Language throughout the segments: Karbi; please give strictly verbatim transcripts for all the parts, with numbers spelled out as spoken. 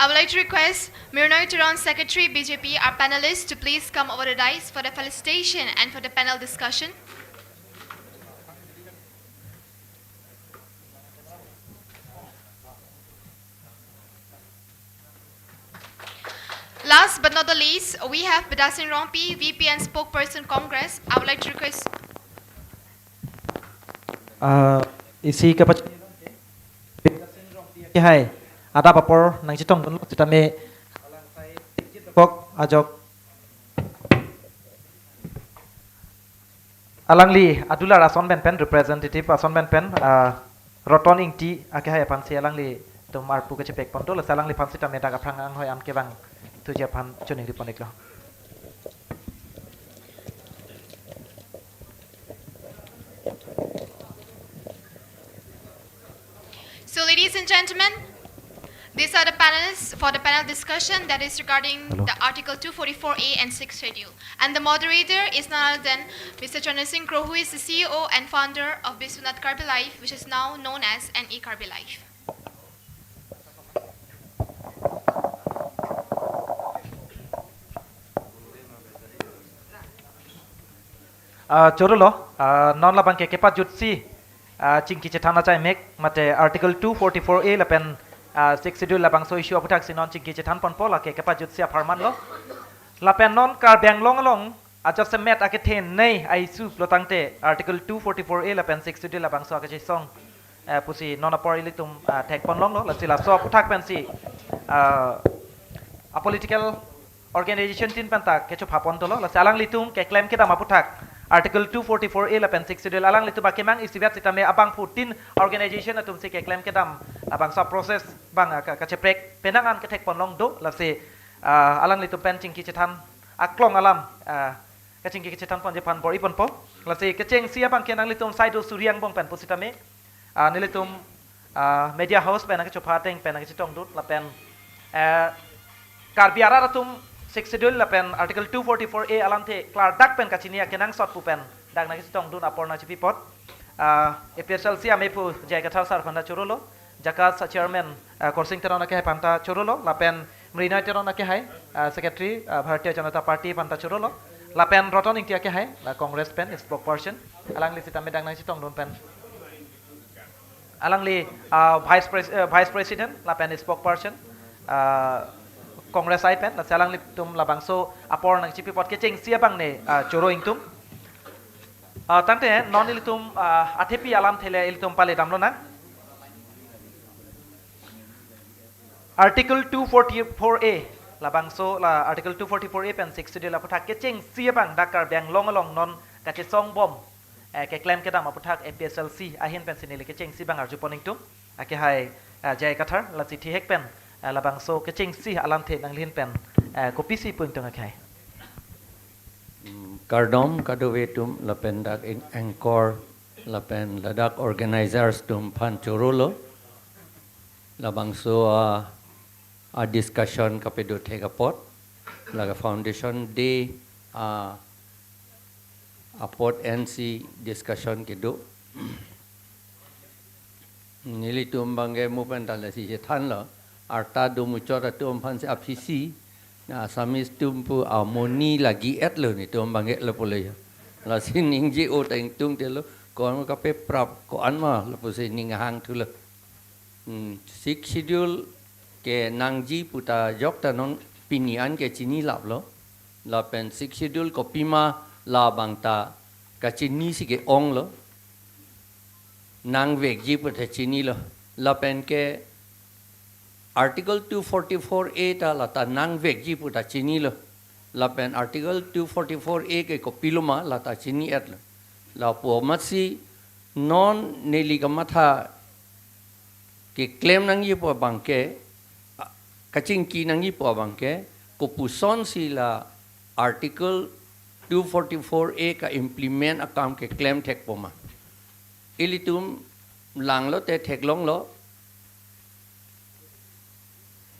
I would like to request Mirnoi Teron, Secretary, B J P, our panelists to please come over the dais for the felicitation and for the panel discussion. Last but not the least, we have Bidya Sing Rongpi, V P and Spokesperson, Congress. I would like to request. Ah, isi kapach-, hai, adap apor nangchetongdun sitame kok ajok alangli adular ason pen pen, representative ason pen pen, ah, Roton Ingti akehai aphansi alanglitum arpu kachepek ponlo, lasi alangliphan sitame dak aphrang anghoi an kevang thuji aphan choningri pon-iklo. So, ladies and gentlemen, these are the panels for the panel discussion that is regarding Hello. the Article two forty-four A and Sixth Schedule. And the moderator is none other than Mister Chandra Singh Kro, who is the C E O and founder of Biswanath Karbi Live, which is now known as N E Karbi Live. Ah, chorolo, ah, non labang ke kepajutsi, ah, chingki chethan achai mek, mate Article two forty-four A lapen, ah, Sixth Schedule labangso issue aphuthaksi non chingki chethan ponpo, lake kepajutsi apharman lo. Lapen non Karbi Anglong along ajasemet akethenei a-issue pulo tangte Article two forty-four A lapen Sixth Schedule labangso akachesong, eh, pusi non apor ilitum, ah, thek ponlonglo, lasi laso aputhak pensi, ah, a-political organization tin penta kechopha pon dolo, lasi alanglitum keklem kedam aputhak Article two forty-four A lapen Sixth Schedule alanglitum akemang isivet sitame abangphu tin organization atumsi keklem kedam labangso process abang, ah, ka-, kacheprek penang an kethek ponlong do, lasi, ah, alanglitum pen chingki chethan aklong alam, ah, kachingki chethan ponji aphan bor-i ponpo. Lasi kechengsi abang ke nanglitum saido suri angbong pen pusitame, ah, nelitum, ah, media house pen nangkechopha ateng pen nangkechetongdun lapen, eh, Karbi arat atum Sixth Schedule lapen Article two forty-four A alamthe klardak pen kachini akenangsot pu pen dak nangkechetongdun apor nangchipi apot, ah, A P H L C amephu J I Kathar sir aphanta chorolo, JACAS chairman, ah, Korsing Teron akehai aphanta chorolo, lapen Mirnoi Teron akehai, ah, secretary, ah, Bharatiya Janata Party aphanta chorolo, lapen Roton Ingti akehai, la Congress pen spokesperson, alangli sitame dak nangchetongdun pen. Alangli, ah, vice pres-, eh, vice president lapen spokesperson, ah, Congress I pen, lasi alanglitum labangso apor nangchipi apot kechengsi abang ne, ah, choro ingtung. Ah, tangte non ilitum, ah, athepi alamthe le ilitum pale damlonang. Article two forty-four A, labangso la Article two forty-four A pen Sixth Schedule aputhak kechengsi abang dak Karbi Anglong along non kachesong bom, eh, keklem kedam aputhak A P H L C ahin pensi neli kechengsi abang arju pon ingtung. Akehai, eh, J I Kathar, lasi thihek pen, eh, labangso kechengsi alamthe nanglihin pen, eh, kopisi pu ingtung akehai. Hmm, kardom kadokave atum lapen dak in-, anchor lapen ladak organizers atum aphan chorolo. Labangso, ah, a-discussion kapedo thek apot, laga Foundation Day, ah, apot N C discussion kedo. Nelitum abangke mo pen ta lasi chethanlo, arta do muchot atum aphansi aphisi, na Assamese atum pu amoni lagi-etlo nelitum abangke lapulo ya. Lasi ningje-o ta ingtungtelo, ko-an kapeprap, ko-an ma lapusi ning hangthulo. Hmm, Sixth Schedule kenangji pu ta jok ta non pini an ke chinilaplo. Lapen Sixth Schedule kopima labang ta kachinisi ke-onglo. Nangvekji pu ta chinilo. Lapen ke Article two forty-four A ta la ta nangvekji pu ta chinilo. Lapen Article two forty-four A ke kopiloma la ta chini-etlo. Lapu amatsi non neli kamatha keklem nangji pu abangke, a, kachingki nangji pu abangke, kopusonsi la Article two forty-four A ka-implement akam keklem thekpo ma. Ilitum langlote theklonglo,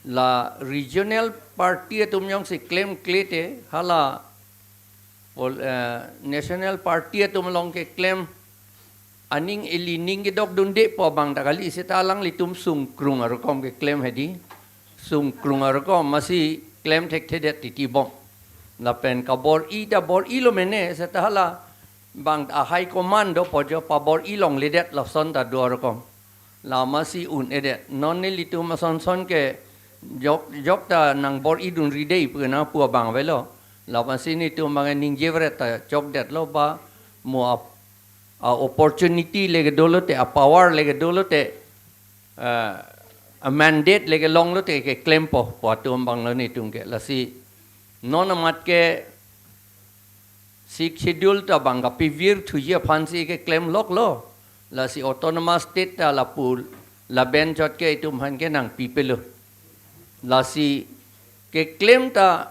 la regional party atum jongsi klemkle te, hala pol-, eh, national party atum along keklem aning ili ning kedokdunde pu abang ta kali, seta alanglitum sungkrung arukom keklem hedi. sungkrung arkom masi klem thekthedet titi bom. Lapen kabor-i ta bor-ilo mene, seta hala bang a high command dopo jo pabor-i longledet lason ta do arkom. La masi un-edet. Non nelitum asonson ke jok, jok ta nangbor-idun ridei pu nangpu abang avelo. La masi nelitum abang ningje vret ta chokdetlo ba mo a, a opportunity leke dolote, a power leke dolote, eh, a mandate leke longlote keklempo pu atum abanglo nelitum ke. Lasi non amat ke Sixth Schedule ta bang kapivir thuji aphansi keklem loklo. Lasi autonomous state ta lapu laben chot ke itum aphan ke nangpipelo. Lasi keklem ta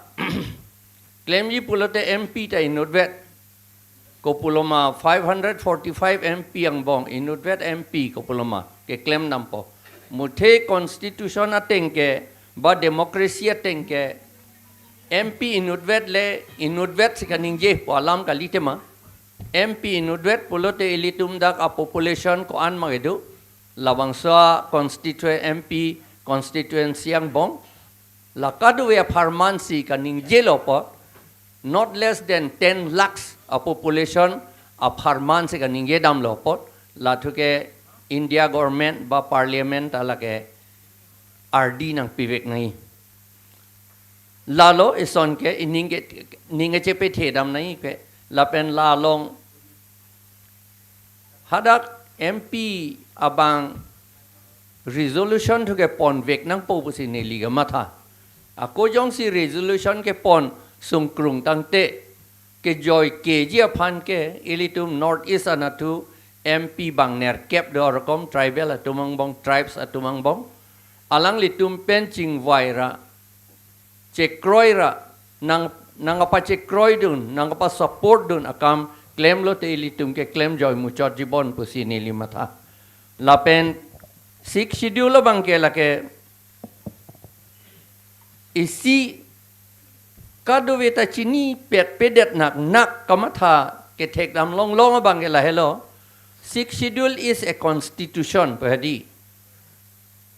klemji pulote M P ta inutvet. Kopuloma five hundred forty-five M P angbong inutvet M P kopuloma keklem dampo. Muthe constitution ateng ke ba democracy ateng ke M P inutvet le inutvet si kaningje pu alam kalitema. M P inutvet pulote ilitum dak a population ko-an ma kedo. Labangso a constituent M P constituency angbong. La kadokave apharman si kaningjelo apot, not less than ten lakhs a population apharman si kaningje damlo apot, lathu ke India government ba parliament ta lake ardi nangpivek nangji. Lalo ison ke ining ke, ning kechepethe dam nangji ke, lapen la along hadak M P abang resolution thu keponvek nangpo pusi neli kamatha. Ako jongsi resolution kepon sungkrung tangte kejoikeji aphan ke ilitum North East anatthu M P bang nerkep do arkom tribal atum angbong, tribes atum angbong. Alanglitum pen chingvai ra, chekroi ra, nang, nangkapachekroidun, nangkapasupport dun akam klemlote ilitum keklem joi muchotji bon pusi neli matha. Lapen Sixth Schedule abang ke lake isi kadokave ta chinipet pedet nak nak kamatha kethek dam longlong abang ke lahelo. Sixth Schedule is a constitution pu hedi.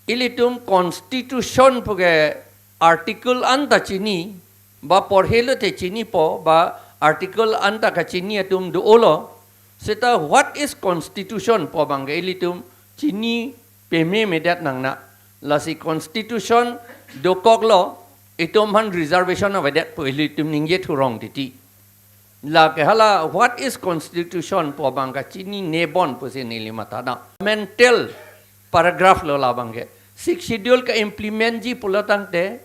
Ilitum constitution pu ke article anta chini, ba porhelote chinipo, ba article anta kachini atum do-olo. Seta what is constitution pu abang ke ilitum chini pememedet nangne. Lasi constitution dokoklo, itum aphan reservation avedet pu ilitum ningje thurong titi. Lake hala what is constitution pu abang kachinine bon pusi neli matha dam. Mental paragraph lo labang ke. Sixth Schedule ka-implement ji pulo tangte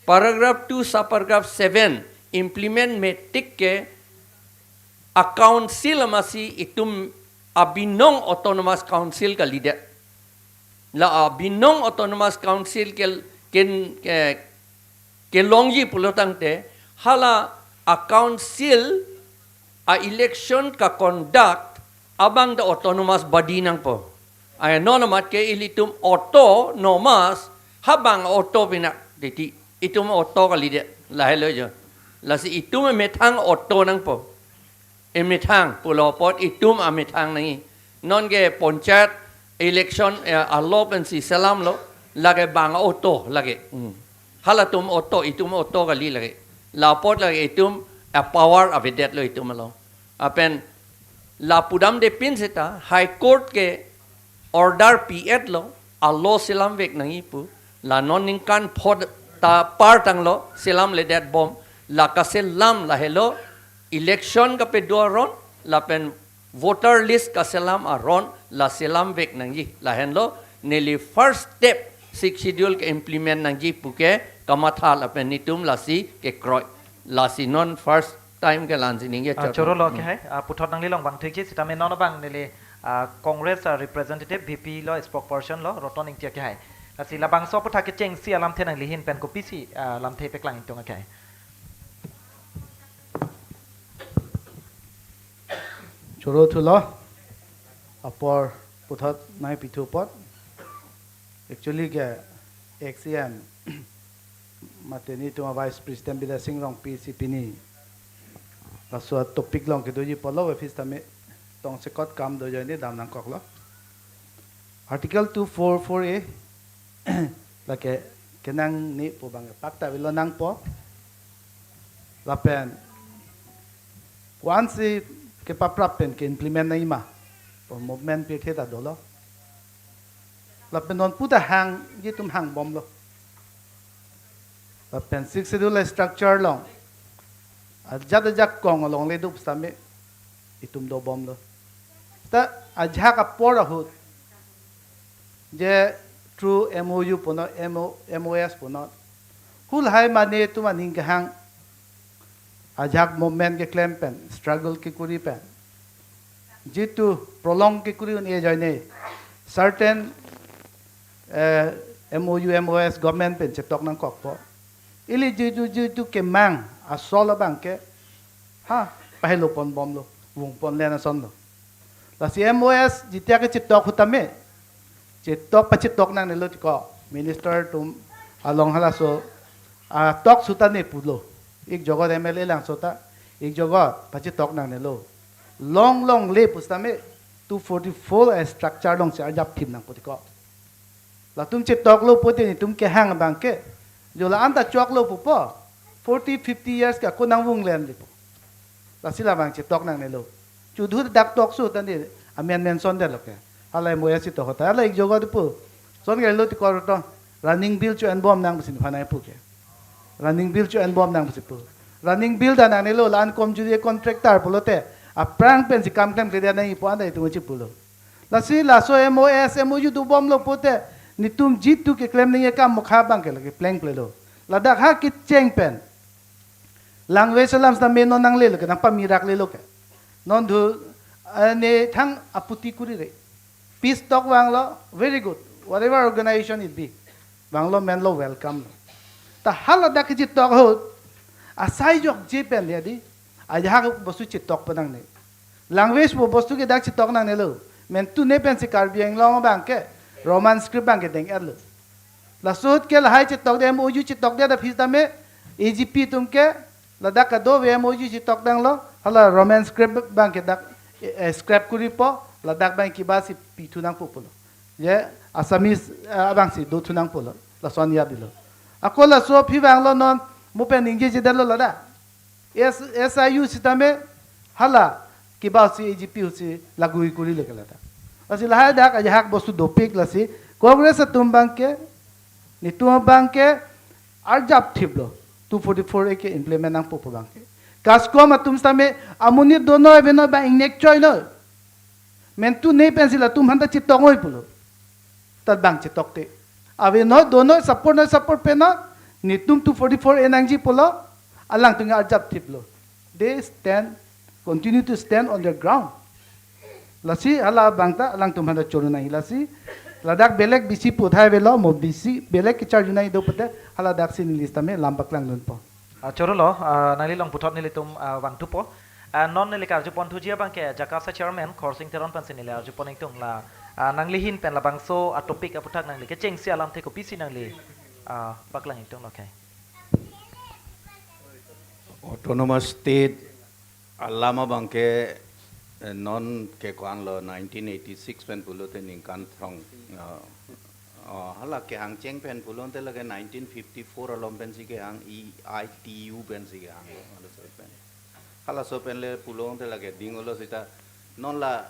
paragraph two subparagraph seven implement metik ke a council amasi itum abinong autonomous council kalidet. La abinong autonomous council ke, ke, ke, kelongji pulo tangte hala a council a election ka-conduct abang ta autonomous body nangpo. Ai non amat ke ilitum autonomous habang auto pinak titi itum auto kalidet lahelo jo. Lasi itum emethang auto nangpo. Emethang pulo apot itum amethang nangji. Non ke panchayat election, eh, alo pensi selamlo, lake bang auto lake. Hmm. Halatum auto, itum auto kali lake. La apot lake itum a power avedetlo itum along. Lapen la pudamde pin seta High Court ke order pi-etlo, alo selamvek nangji pu. La non ningkan pho ta par tanglo selamledet bom. La kaselam lahelo election kapedo aron lapen voter list kaselam aron la selamvek nangji. Lahenlo neli first step Sixth Schedule ke-implement nangji pu ke kamatha lapen netum lasi kekroi. Lasi non first time ke la-ansi ningje Ah, chot. Chorolo Hmm. Akehai, ah, puthot nanglilong abang thikji, sitame non abang neli, ah, Congress, ah, representative V P lo spokesperson lo Roton Ingti Akehai. Lasi labangso aphuthak kechengsi alamthe nanglihin pen kopisi, ah, lamthe peklang ingtung Akehai. Choro thulo, apor puthot nangpithu apot. Actually ke ex E M mate netum a Vice President Bidya Sing Rongpi si pini laso a-topic along kedoji pulo office tame tongsekot kam do ajoine dam nangkoklo. Article two four four A lake kenangne pu abang pakta avelo nangpo. Lapen ko-ansi kepaprap pen ke-implement nangji ma pu movement pirthe ta dolo. Lapen non puta hangji atum hangbomlo. Lapen Sixth Schedule a-structure along ajat ajakong alongle do pusitame itum dobomlo. Ta ajahak apor ahut je through M O U punon, M O, M O S punon, hu lahai mane atum aning kehang ajahak movement keklem pen, struggle kekuri pen, jitu prolong kekuri un-e ajoine certain, eh, M O U, M O S government pen chetok nangkokpo. Ili jitu jitu kemang asol abang ke, ha, pahelo ponbomlo, vungpon len asonlo. Lasi M O S jitia kechetok ahut tame, chetok pachetok nangnelo tiko, minister atum along halaso atok suta ne pulo. Ik jogot M L A langso ta, ik jogot pachetok nangnelo. Long longle pusitame two forty-four a-structure alongsi arjapthip nangpo tiko. Latum chetoklo pute netum kehang abang ke, jo la-an ta choklo pupo, forty, fifty years ke ako nangvung len lipo. Lasi labang chetok nangnelo. Chudhu dak tokso tani amendment sondetlo ke. Hala M O S si tok ahut ta, hala ik jogot pu. Son gelo tiko to. Running bill cho-enbom nang pusi phanai pu ke. Running bill cho-enbom nang pusi pu. Running bill ta nangnelo, la-an komjuri contractor pulote, aphrang pensi kam klemkledet nangji pu anta itum chipulo. Lasi laso M O S, M O U dobomlo pute, netum jitu keklem nangji akam mokha abang ke lake plengplelo. Ladak ha kecheng pen language alam sitame non nanglelo ke, nangpamiraklelo ke. Non thu, eh, ne thang aputi kuri re. Peace talk vanglo, very good. Whatever organization it be, vanglo menlo welcome. Ta haladak kechetok ahut, asai jokje pen ya di, ajahak bostu chetok pen nangne. Language pu bostu ke dak chetok nangnelo. Mentune pensi Karbi Anglong abang ke Roman script abang ke deng-etlo. Laso ahut ke lahai chetokdet, M O U chetokdet aphi tame, A G P atum ke ladak kadokave M O U chetok tanglo, hala Roman script abang ke dak, eh, eh, scrap kuripo, ladak abang kibasi pithu nangpo pulo. Je Assamese, eh, abangsi dothu nangpo lo, lason ya bilo. Ako laso aphi vanglo non, mo pen ningjejedetlo ladak. S-, S I U sitame hala kibasi A G P ahutsi lagui kurilo ke ladak. Lasi lahai dak ajahak bostu dopik lasi Congress atum abang ke, netum abang ke arjapthiplo, two forty-four A ke implement nangpo pu abang ke. CASCOM atum sitame amonit donoi avenoi abang ingnek choinoi. Mentune pensi latum aphanta chetok noi pulo. Tat abang chetokte. Avenoi donoi, support noi, support pe noi, netum two forty-four A nangji pulo, alangtum arjapthiplo. They stand, continue to stand on their ground. Lasi hala abang ta alangtum aphanta choro nangji lasi. Ladak belek bisi puthai avelo, mo bisi belek kecharju nangji do pute, haladaksi neli sitame lam paklangdunpo. Ah, choro lo, ah, nangli along puthot nelitum, ah, vangthupo. Ah, non neli karjuponthuji abang ke JACAS a-chairman Khorsing Teron pensi neli arjupon ingtung la, ah, nangli ahin pen labangso a-topic aputhak nangli kechengsi alamthe kopisi nangli, ah, paklang ingtunglo ke. Autonomous State alam abang ke, eh, non ke ko-anlo nineteen eighty-six pen pulote ningkan throng, ah, oh, hala kehang cheng pen pulote lake nineteen fifty-four along pensi kehang, E I T U pensi kehanglo, halaso pen. Halaso pen le pulote lake dinglo sita non la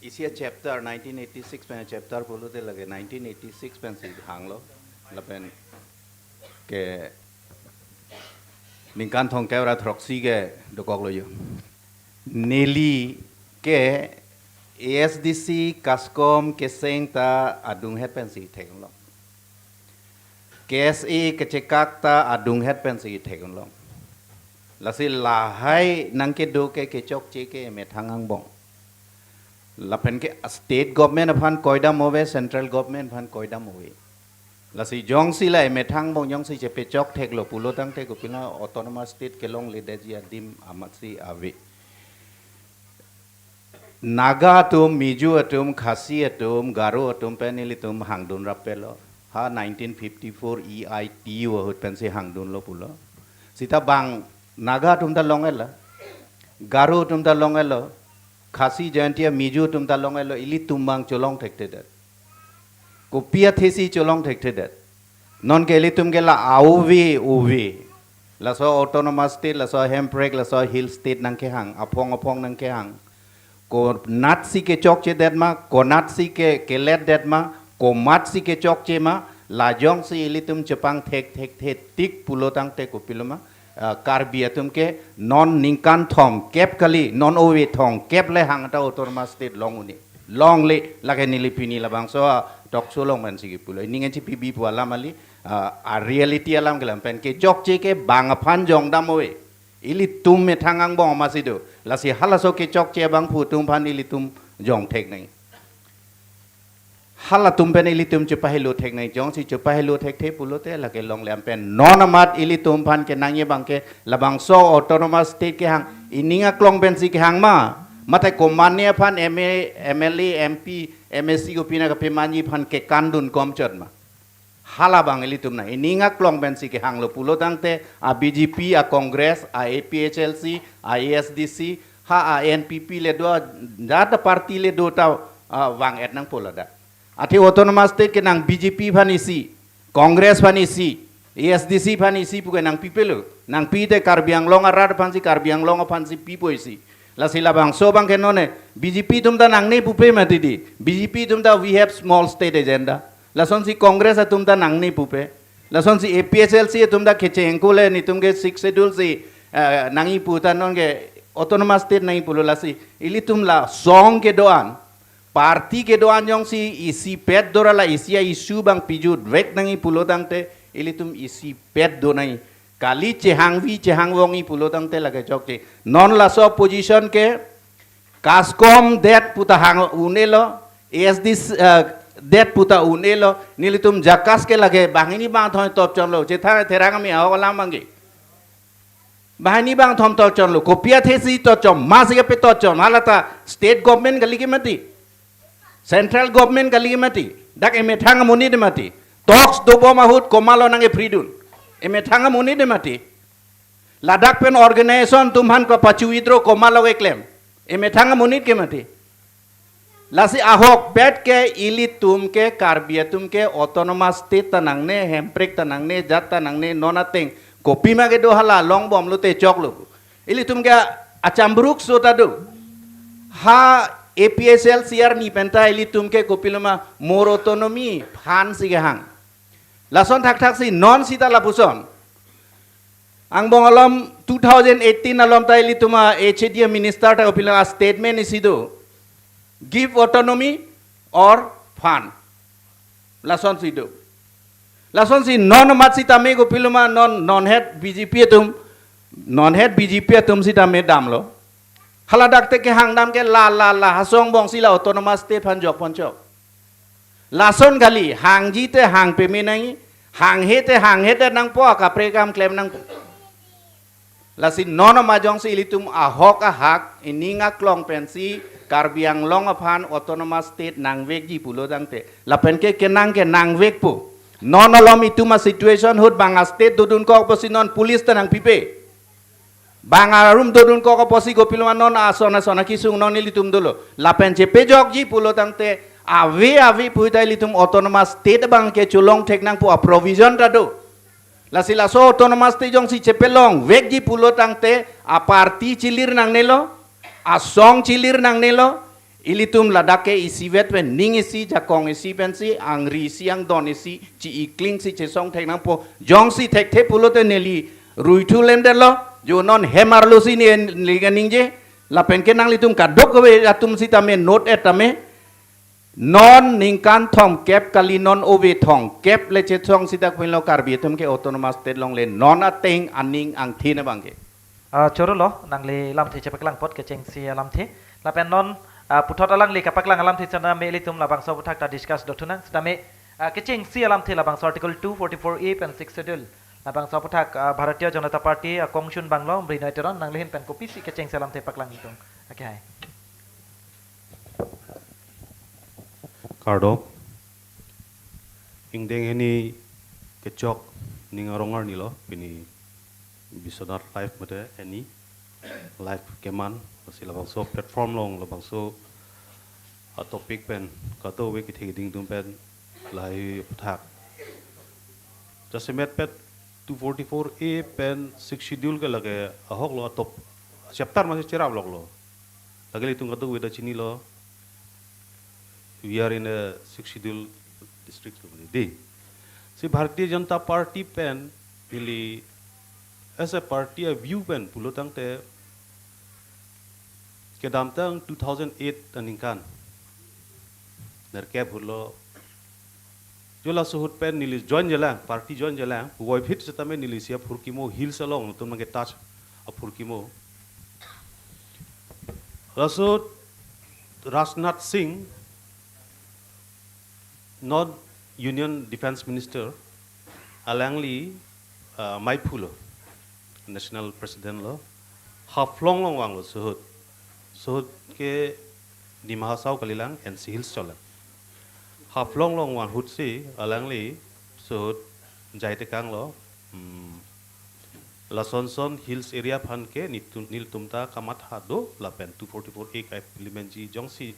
isi a-chapter nineteen eighty-six pen a-chapter pulote lake nineteen eighty-six pensi hanglo, lapen ke ningkan thomkep ra throksi ke dokoklo jo. Neli ke A S D C CASCOM keseng ta adunghet pensi theklong. K S A kachekak ta adunghet pensi theklong. Lasi lahai nangkedo ke kechokche ke methang angbong. Lapen ke state government aphan koidam ave, central government aphan koidam ave. Lasi jongsi la emethang angbong jongsi chepechok theklo pulo tangte kopilo autonomous state kelongledetji adim amatsi ave. Naga atum, Mizo atum, Khasi atum, Garo atum pen ilitum hangdun rappetlo. Ha nineteen fifty-four E I T U ahut pensi hangdunlo pulo. Sita bang Naga atum ta long-etlo. Garo atum ta long-etlo. Khasi, Jaintia, Mizo atum ta long-etlo, ilitum bang cholong thekthedet. Kopi athesi cholong thekthedet. Non ke ilitum ke la auve uve. Laso autonomous state, laso hemprek, laso hill state nangkehang, aphong aphong nangkehang. Konatsi kechokche det ma, konatsi ke kelet det ma, komatsi kechokche ma, la jongsi ilitum chepangthek thekthe tik pulo tangte kopiloma, ah, Karbi atum ke non ningkan thomkep kali, non ove thomkep le hang ta autonomous state long un-e. Longle, lake neli pini labangso, ah, talk show along pensi kipulo. Ning ansi pibi pu alam kali, ah, a reality alam ke lapen kechokche ke bang aphan jongdam ove. Ilitum methang angbong amatsi do. Lasi halaso kechokche abangphu atum aphan ilitum jongthek nang. Halatum pen ilitum chepahelo thek nang, jongsi chepahelo thekthe pulote lake longle. Lapen non amat ilitum aphan kenangji abang ke labangso autonomous state kehang, ining aklong pensi kehang ma, mate komatne aphan M A, M L A, M P, M A C kopi nangkapemanji aphan kekandun komchot ma. Halabang ilitum nang, ining aklong pensi kehanglo pulo tangte, a B J P, a Congress, a A P H L C, a A S D C, ha a N P P le do, jat party le do ta, ah, vang-et nangpo ladak. Athe autonomous state ke nang B J P aphan isi, Congress aphan isi, A S D C aphan isi puke nangpipelo. Nangpi te Karbi Anglong arat aphansi, Karbi Anglong aphansi pipo isi. Lasi labangso abang ke nonne B J P atum ta nangne pupe mati di. B J P atum ta we have small state agenda. Lasonsi Congress atum ta nangne pupe. Lasonsi A P H L C atum ta kechengkule netum ke Sixth Schedule si, eh, nangji pu ta non ke autonomous state nangji pulo. Lasi ilitum la asong kedo-an, party kedo-an jongsi isipet do ra la isi a-issue abang pijutvek nangji pulo tangte ilitum isipet do nangji. Kali chehangvi chehangvongji pulo tangte lake chokche. Non laso position ke CASCOM det pu ta hang un-elo, A S D C, eh, det pu ta un-elo, nelitum JACAS ke lake banghini bangthom totchomlo, chethan therang ami ahok alam abang ke. Banghini bangthom totchomlo, kopi athesi totchom, masi kape totchom, hala ta state government kali ke mati, central government kali ke mati, dak emethang amonit mati, talks dobom ahut komatlo nangkephridun, emethang amonit mati. Ladak pen organization atum aphan kapachu-withdraw komatlo keklem, emethang amonit ke mati. Lasi ahokpet ke ilitum ke, Karbi atum ke autonomous state ta nangne, hemprek ta nangne, jat ta nangne, non ateng kopima kedo hala longbomlote choklo. Ilitum ke achambruk so ta do. Ha A P H L C arni pen ta ilitum ke kopiloma more autonomy aphansi kehang. Lason thakthaksi non sita lapuson. Angbong alom two thousand eighteen alom ta ilitum a-H A D a-minister ta kopilo a-statement isi do. Give autonomy or fund. Lasonsi do. Lasonsi non amat sitame kopiloma non, non het B J P atum, non het B J P atum sitame damlo. Haladak te kehang dam ke la, la, la, ha asong angbongsi la autonomous state aphan jokponchok. Lason kali, hangji te hang peme nangji, hanghe te hanghe te nangpo, akaprek akam klem nangpo. Lasi non amat jongsi ilitum ahok ahak, ining aklong pensi, Karbi Anglong aphan autonomous state nangvekji pulo tangte. Lapen ke kenang ke nangvekpo. Non alom itum a-situation ahut bang a-state dodunkok apotsi non police ta nangpipe. Bang arum dodunkok apotsi kopiloma non ason ason akesung non ilitum dolo. Lapen chepejokji pulo tangte ave ave puhita ilitum autonomous state abang ke cholong thek nangpo a-provision ta do. Lasi laso autonomous state jongsi chepelongvekji pulo tangte a-party chilir nangnelo, asong chilir nangnelo, ilitum ladak ke isivet pen ning isi jakong isi pensi angri isi angdon isi chi-iklingsi chesong thek nangpo. Jongsi thekthe pulote neli ruithu lendetlo, jo non hem arlosi ne neli kaningje, lapen ke nanglitum kadokave atum sitame note-et tame, non ningkan thomkep kali non ove thomkep le chesong sita kopilo Karbi atum ke autonomous state longle non ateng aning angthin abang ke. Ah, chorolo, nangli lamthe chepaklang apot kechengsi alamthe. Lapen non, ah, puthot alangli kapaklang alamthe sitame ilitum labangso aputhak ta discuss dothunang. Sitame, ah, kechengsi alamthe labangso Article two forty-four A pen Sixth Schedule. Labangso aputhak, ah, Bharatiya Janata Party, ah, kongchun abanglo, Mrinoy Teron, nanglihin pen kopisi kechengsi alamthe paklang itung. Okay, hai. Kardom. Ingdeng hini kechok ning arong arnilo, pini Biswanath Live mate any live keman, lasi labangso platform along, labangso a-topic pen, kadokave kethe keding atum pen, lahei aputhak Jasemet pet two forty-four A pen Sixth Schedule ke lake ahok lo, atop chapter masi cherap lok lo. Lake ilitum kadokave ta chinilo, we are in a Sixth Schedule district only. Dei. Si Bharatiya Janata Party pen neli as a party a view pen pulo tangte kedamtang two thousand eight aningkan nerkep ahut lo, jo laso ahut pen neli join jelang, party join jelang, puvoiphit setame neli si aphurkimo, hills along nutun mangke touch aphurkimo. Laso Rajnath Singh, non Union Defense Minister, alangli, ah, maiphu lo, National President lo, Haflong along vanglo laso ahut. Laso ahut ke Dima Hasao kalilang, N C Hills cholang. Haflong along vang ahut si alangli laso ahut jaitekang lo. Hmm. Lason son hills area aphan ke nitum, nelitum ta kamatha do lapen two forty-four A ka-implement ji jongsi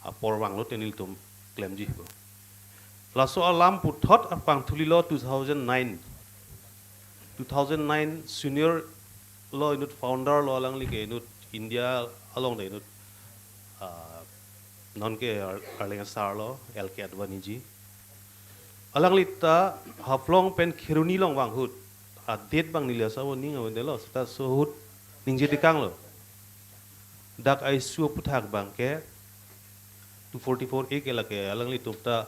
apor vanglo te nelitum klemji bo. Laso alam puthot apangthuli lo two thousand nine. Two thousand nine senior lo inut, founder lo alangli ke inut, India along ta inut, ah, non ke ar-, arleng asar lo, L K Advani ji. Alangli ta Haflong pen Kheroni along vang ahut, a-date abang neli asap aning avedetlo, seta laso ahut ningjetekang lo. Dak a-issue aphuthak abang ke two forty-four A ke lake alanglitum ta,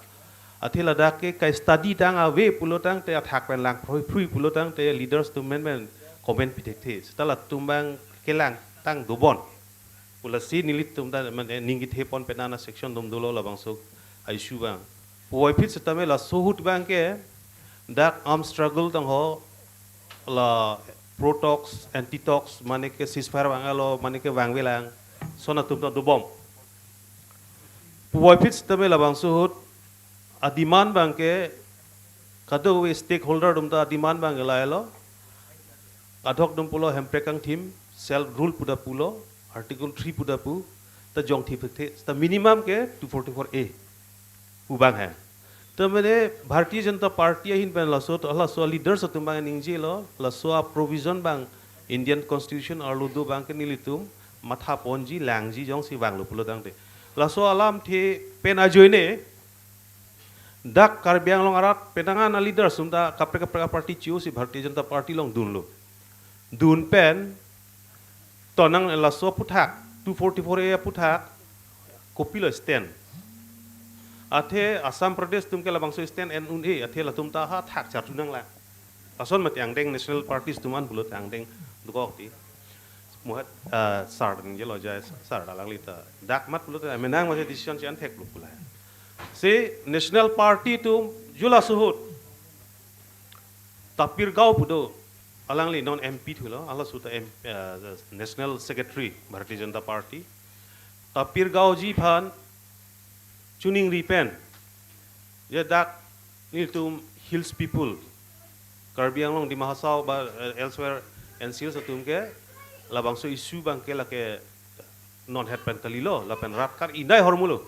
athe ladak ke ka-study tang ave pulo tangte, athak pen lang phrui phrui pulo tangte, leaders atum menmen comment pithekthe. Seta latum abang kelang tang dobom pu lasi nelitum ta mane ning kethepon pen ana section atum dolo labangso a-issue abang. Puvoiphit setame laso ahut abang ke dak arm struggle tangho, la pro talks, anti talks, mane ke ceasefire vanglo, mane ke vangvelang, lason atum ta dobom. Puvoiphit setame labangso ahut a-demand abang ke kadokave stakeholder atum ta a-demand abang ke lahelo. Kadokave atum pulo Hemprek kangthim, self rule pu ta pulo, Article three pu ta pu, ta jongthip thekthe, ta minimum ke two forty-four A pu abang he. Ta mane Bharatiya Janata Party ahin pen laso, laso leaders atum abang ningjelo, laso a-provision abang Indian Constitution arlo do abang ke nelitum mathaponji, langji jongsi vanglo pulo tangte. Laso alamthe pen ajoine dak Karbi Anglong arat penang an a-leaders atum ta kaprek kaprek a-party chi-o si Bharatiya Janata Party along dunlo. Dun pen tonang laso aphuthak, two forty-four A aphuthak kopilo stand? Athe Assam Pradesh atum ke labangso stand en un-e, athe latum ta ha thak charju nanglang. Lason mati angdeng national parties atum an pulote angdeng dokok ti. Muhat, ah, sar ningjelo jai sar alangli ta dak mat pulote menang masi decision si-an thek lo pu la. Si national party atum jo laso ahut Tapir Gao pu do, alangli non M P thulo, halaso ahut ta M-, eh, National Secretary, Bharatiya Janata Party. Tapir Gao ji aphan chuningri pen, je dak nelitum hills people, Karbi Anglong, Dima Hasao ba, eh, elsewhere, N C Hills atum ke, labangso issue abang ke lake non het pen kalilo, lapen rat kar-indai ahormu lo.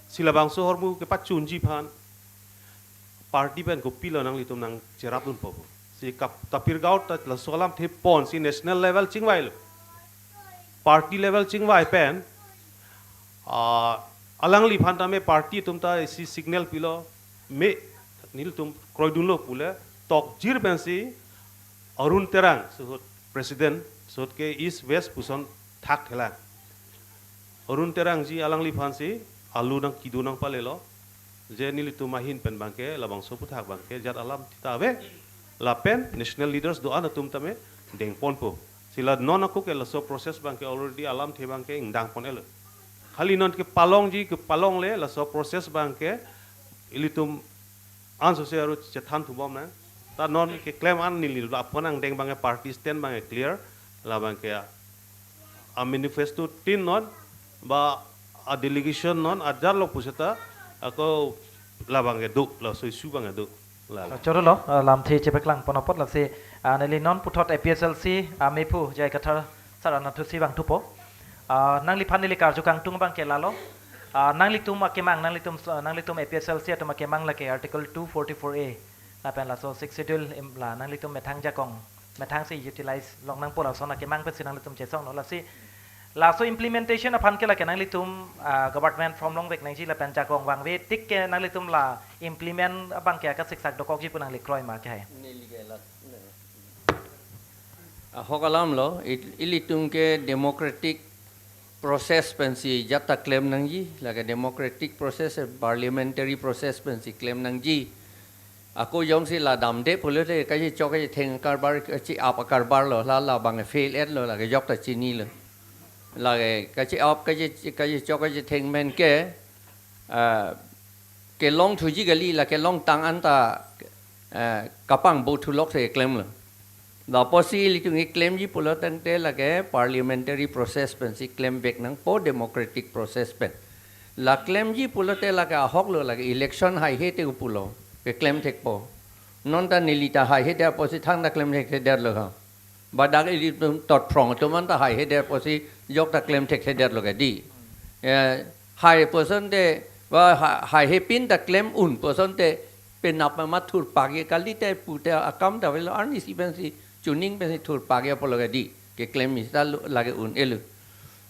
Si labangso ahormu kepachunji aphan party pen kopilo nanglitum nangcherapdunpo pu. Si kap-, Tapir Gao ta laso alamthe pon si national level chingvailo. Party level chingvai pen, ah, alangliphan tame party atum ta isi signal pilo, me nelitum kroidunlo pule, tokjir pensi Arun Terang, laso ahut president, laso ahut ke East West puson thakthelang. Arun Terang ji alangliphan si alu nangkedo nangpalelo, je nelitum ahin pen abang ke, labangso aphuthak abang ke jat alamthe ta ave, lapen national leaders do-an atum tame dengponpo. Si la non ako ke laso process abang ke already alamthe abang ke ingdangpon-elo. Khali non kepalongji, kepalongle, laso process abang ke ilitum ansose aru chethan thubom nang. Ta non keklem an neli lapu-an angdeng abang ke party stand abang ke clear, labang ke a-manifesto tin non, ba a-delegation non, ajar lo puseta, ako labang ke do, laso issue abang ke do. La, la. Choro lo, ah, lamthe chepaklangpon apot lasi, ah, neli non puthot A P H L C, ah, mephu J I Kathar sir anatthu si vangthupo. Ah, nangliphan neli karju kangtung abang ke lalo. Ah, nanglitum akemang, nanglitum, nanglitum A P H L C atum akemang lake Article two forty-four A. Lapen laso Sixth Schedule im-, la nanglitum methang jakong, methang si utilize longnangpo lason akemang pensi nanglitum chesonglo. Lasi laso implementation aphan ke lake nanglitum, ah, government form longvek nangji lapen jakong vangve tik ke nanglitum la implement abang ke akasiksak dokokji pu nangli kroi ma ke hai? Neli ke la, ahok alam lo, il-, ilitum ke democratic process pensi jat ta klem nangji, lake democratic process, parliamentary process pensi klem nangji. Ako jongsi la damde pulote kachichok kachitheng karbar, kachi-ap akarbar lo, la labang fail et lo, lake jok ta chinilo. Lake kachi-ap kachi, kachichok kachitheng pen ke, ah, kelong thuji kali, la kelongtang anta, eh, kapangbo thulok si klemlo. Lapusi ilitum keklemji pulo tangte lake parliamentary process pensi klemvek nangpo, democratic process pen. La klemji pulote lake ahok lo, lake election haihe te pulo, keklem thekpo. Non ta neli ta haihe te apotsi thangta klem thekthedetlo ha. Ba dak ilitum totphrong atum anta haihedet apotsi jok ta klem thekthedetlo ke di. Eh, hai pusonte, ba ha-, haihe pin ta klem un pusonte penap ma thurpakji kalite pute akam ta avelo, arnisi pensi chuning pensi thurpakji apotlo ke di. Keklem mista lo lake un-elo.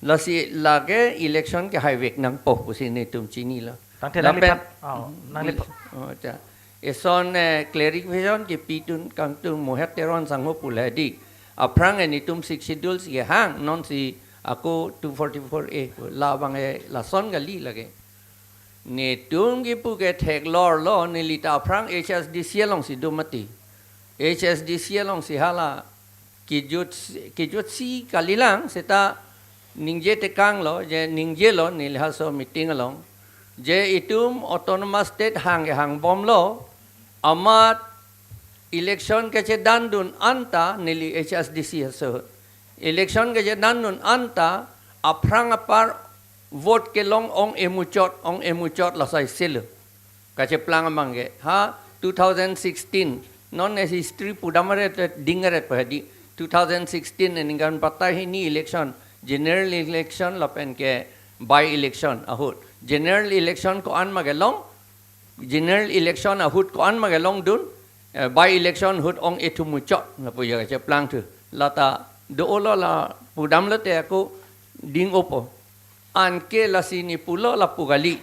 Lasi lake election ke haivek nangpo pusi netum chinilo. Tangte nangliphan, oh, nangliphan. Oh, acha. Eson, eh, clarification kepidun kangtung Mohit Teron sangho pu le di. Aphrang ke netum Sixth Schedule si kehang, non si ako two forty-four A pu. Labang ke lason kali lake. Netum kipu ke theklorlo, neli ta aphrang H S D C alongsi do mati. H S D C alongsi hala kejut, kejutsi kalilang seta ningje tekanglo, je ningjelo neli halaso meeting along, je itum autonomous state hang, hangbomlo, amat election kachedandun anta neli H S D C aso. Election kachedandun anta aphrang apar vote kelong ong emuchot, ong emuchot lasai selo. Kacheplang abang ke. Ha, two thousand sixteen. Non e history pudam aret, ding aret pa di. Two thousand sixteen aningkan patta hini election. General election lapen ke by election ahut. General election ko-an ma kelong. General election ahut ko-an ma kelongdun. Eh, by election ahut ong ethu muchot. Lapu ya kacheplang thu. Lata do-olo la pudamlote ako ding-opo. Anke lasi ne pulo lapu kali.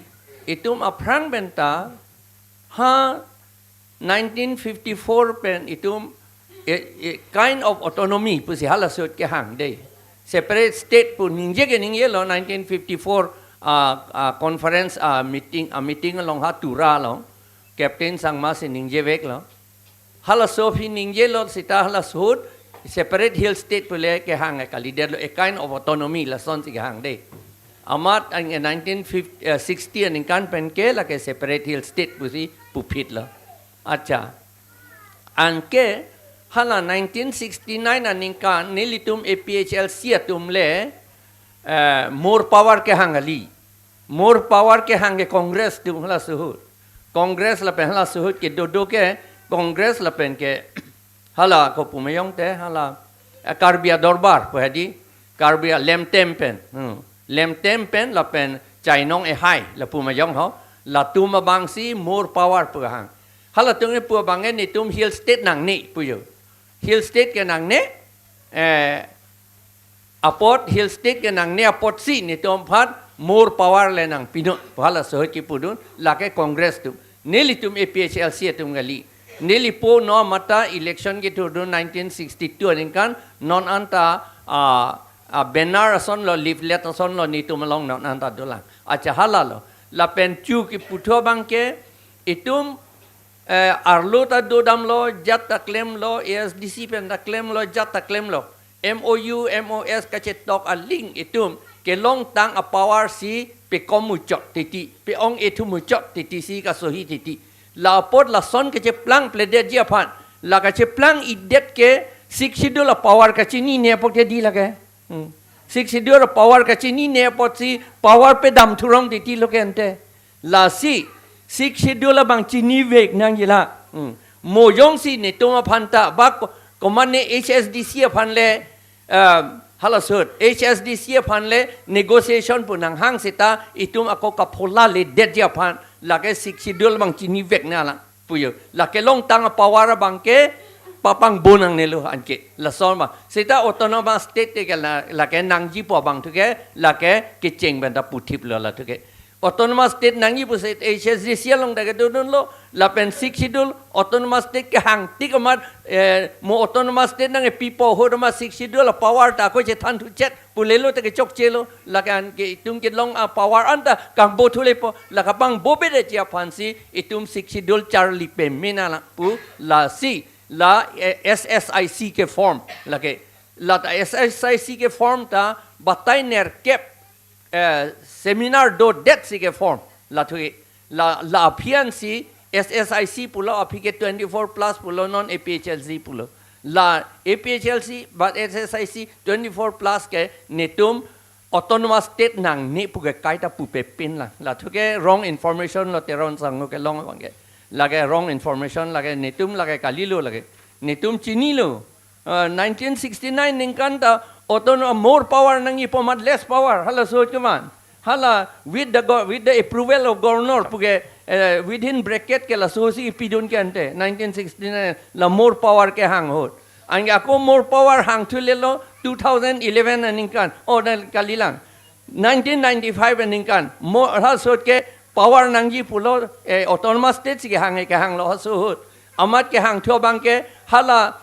Itum aphrang penta ha nineteen fifty-four pen itum a, a kind of autonomy pusi halaso ahut kehang de. Separate state pu ningje ke ningjelo nineteen fifty-four, ah, ah, conference, ah, meeting, ah, meeting along ha Tura along. Captain Sangma si ningjeveklo. Halaso aphi ningjelo seta halaso ahut separate hill state pu le kehang kalidetlo, a kind of autonomy lasonsi kehang de. Amat ang nineteen fifty, eh, sixty aningkan pen ke lake separate hill state pusi puphitlo. Acha. Anke hala nineteen sixty-nine aningkan nelitum A P H L C atum le, eh, more power kehang kali. More power kehang ke Congress atum halaso ahut. Congress lapen halaso ahut kedo do ke Congress lapen ke hala kopu ma jongte hala, eh, Karbi Adorbar pu hadi, Karbi Lemtem pen. Hmm. Lemtem pen lapen Chainong Ehai lapu ma jong ho. Latum abangsi more power pu hang. Halatum ne pu abang ke netum hill state nangne pu jo. Hill state ke nangne, eh, apot hill state ke nangne apotsi netum aphan more power le nangpinon pu halaso ahut kepudun lake Congress atum. Nelitum A P H L C atum kali. Neli po no mata election kethurdun nineteen sixty-two aningkan non anta, ah, ah, banner asonlo, leaflet asonlo netum along non anta dolang. Acha halalo. Lapen chu kepu thu abang ke itum, eh, arlo ta dodamlo, jat ta klemlo, A S D C pen ta klemlo, jat ta klemlo. M O U, M O S kachetok aling itum kelongtang apower si pekom muchot titi, pe-ong ethu muchot titi si kasohi titi. La apot lason kacheplang pledetji aphan, la kacheplang-idet ke Sixth Schedule apower kachinine apot ke di lake. Hmm. Sixth Schedule apower kachinine apotsi power pedam thurong titi lo ke ante. Lasi Sixth Schedule abang chinivek nangji la. Hmm. Mo jongsi netum aphan ta ba ko-, komane H S D C aphan le, um, halaso ahut, H S D C aphan le negotiation pu nanghang seta itum ako kaphola ledetji aphan lake Sixth Schedule abang chinivek nanglang. puyo. Lake longtang power abang ke papangbo nangnelo anke. Lason ma. Seta autonomous state te ke la, lake nangji pu abang thu ke, lake kecheng pen ta puthiplo la thu ke. Autonomous state nangji pu seta H S D C along ta kedodunlo, lapen Sixth Schedule, autonomous state kehang tik amat, eh, mo autonomous state nangkepipo ahut amat Sixth Schedule power ta ako chethan thuchet, pulelo ta kechokchelo, lake anke itum kelong a power anta kangbo thulepo, lake pangbobedet aphansi itum Sixth Schedule charli pame nanglang pu lasi, la, eh, S S I C ke form, lake, la ta S S I C ke form ta batai nerkep, eh, seminar dodet si ke form, la thu ke, la, la aphi ansi S S I C pulo, aphi ke twenty-four plus pulo, non A P H L C pulo. La A P H L C, but S S I C twenty-four plus ke netum autonomous state nangne pu ke kaita pupe pinlang. La thu ke wrong information lo Teron Sangho kelong abang ke. Lake wrong information, lake netum lake kalilo lake. Netum chinilo. Uh, nineteen sixty-nine ningkan ta autonomous more power nangjipo amat less power. Halaso ahut ke man. Hala with the go-, with the approval of governor pu ke, eh, within bracket ke laso si pidun ke ante. Nineteen sixty-nine la more power kehang ahut. Anke ako more power hang thulelo two thousand eleven aningkan. Oh, dan kalilang. Nineteen ninety-five aningkan. Mo, halaso ahut ke power nangji pulo, eh, autonomous state si kehang, eh, kehanglo halaso ahut. Amat kehang thu abang ke hala,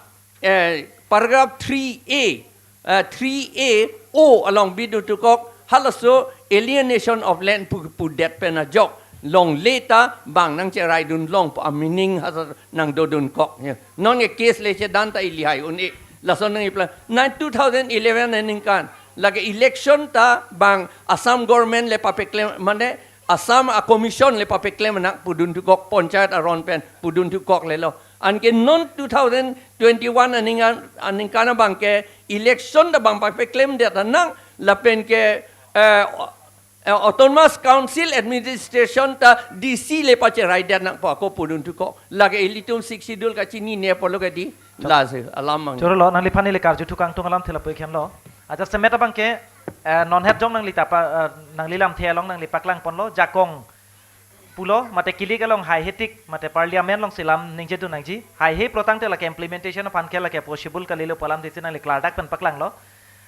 eh, paragraph three A, eh, three A O along bidun thukok, halaso alienation of land pu, pudet pen ajok longle ta bang nangcheraidun long pu a meaning halaso nangdodunkok. Ya. Non ke case le chedan ta ili hai un-e. Lason nangkeplang. Nine two thousand eleven aningkan lake election ta bang Assam government le papeklem, mane Assam a commission le papeklem nang pudun thukok, panchayat aron pen pudun thukoklelo. Anke non two thousand twenty-one aningkan, aningkan abang ke election ta bang papeklemdet nang, lapen ke, eh, eh, Autonomous Council Administration ta D C le pacheraidet nang pu ako pudun thukok. Lake ilitum Sixth Schedule kachinine apotlo ke di. Lasi alam mang. Chorolo, nangliphan neli karju thu kangtung alamthe lapu-ik henlo. Ajat semet abang ke, eh, non het jong nangli ta pa, eh, nangli lamthe along nangli paklangponlo, jakong pulo, mate kilik along haihe tik, mate parliament alongsi lam ningjedun nangji. Haihe pulo tangte lake implementation aphan ke lake possible kalilo pu alamthe si nangli klardak pen paklanglo.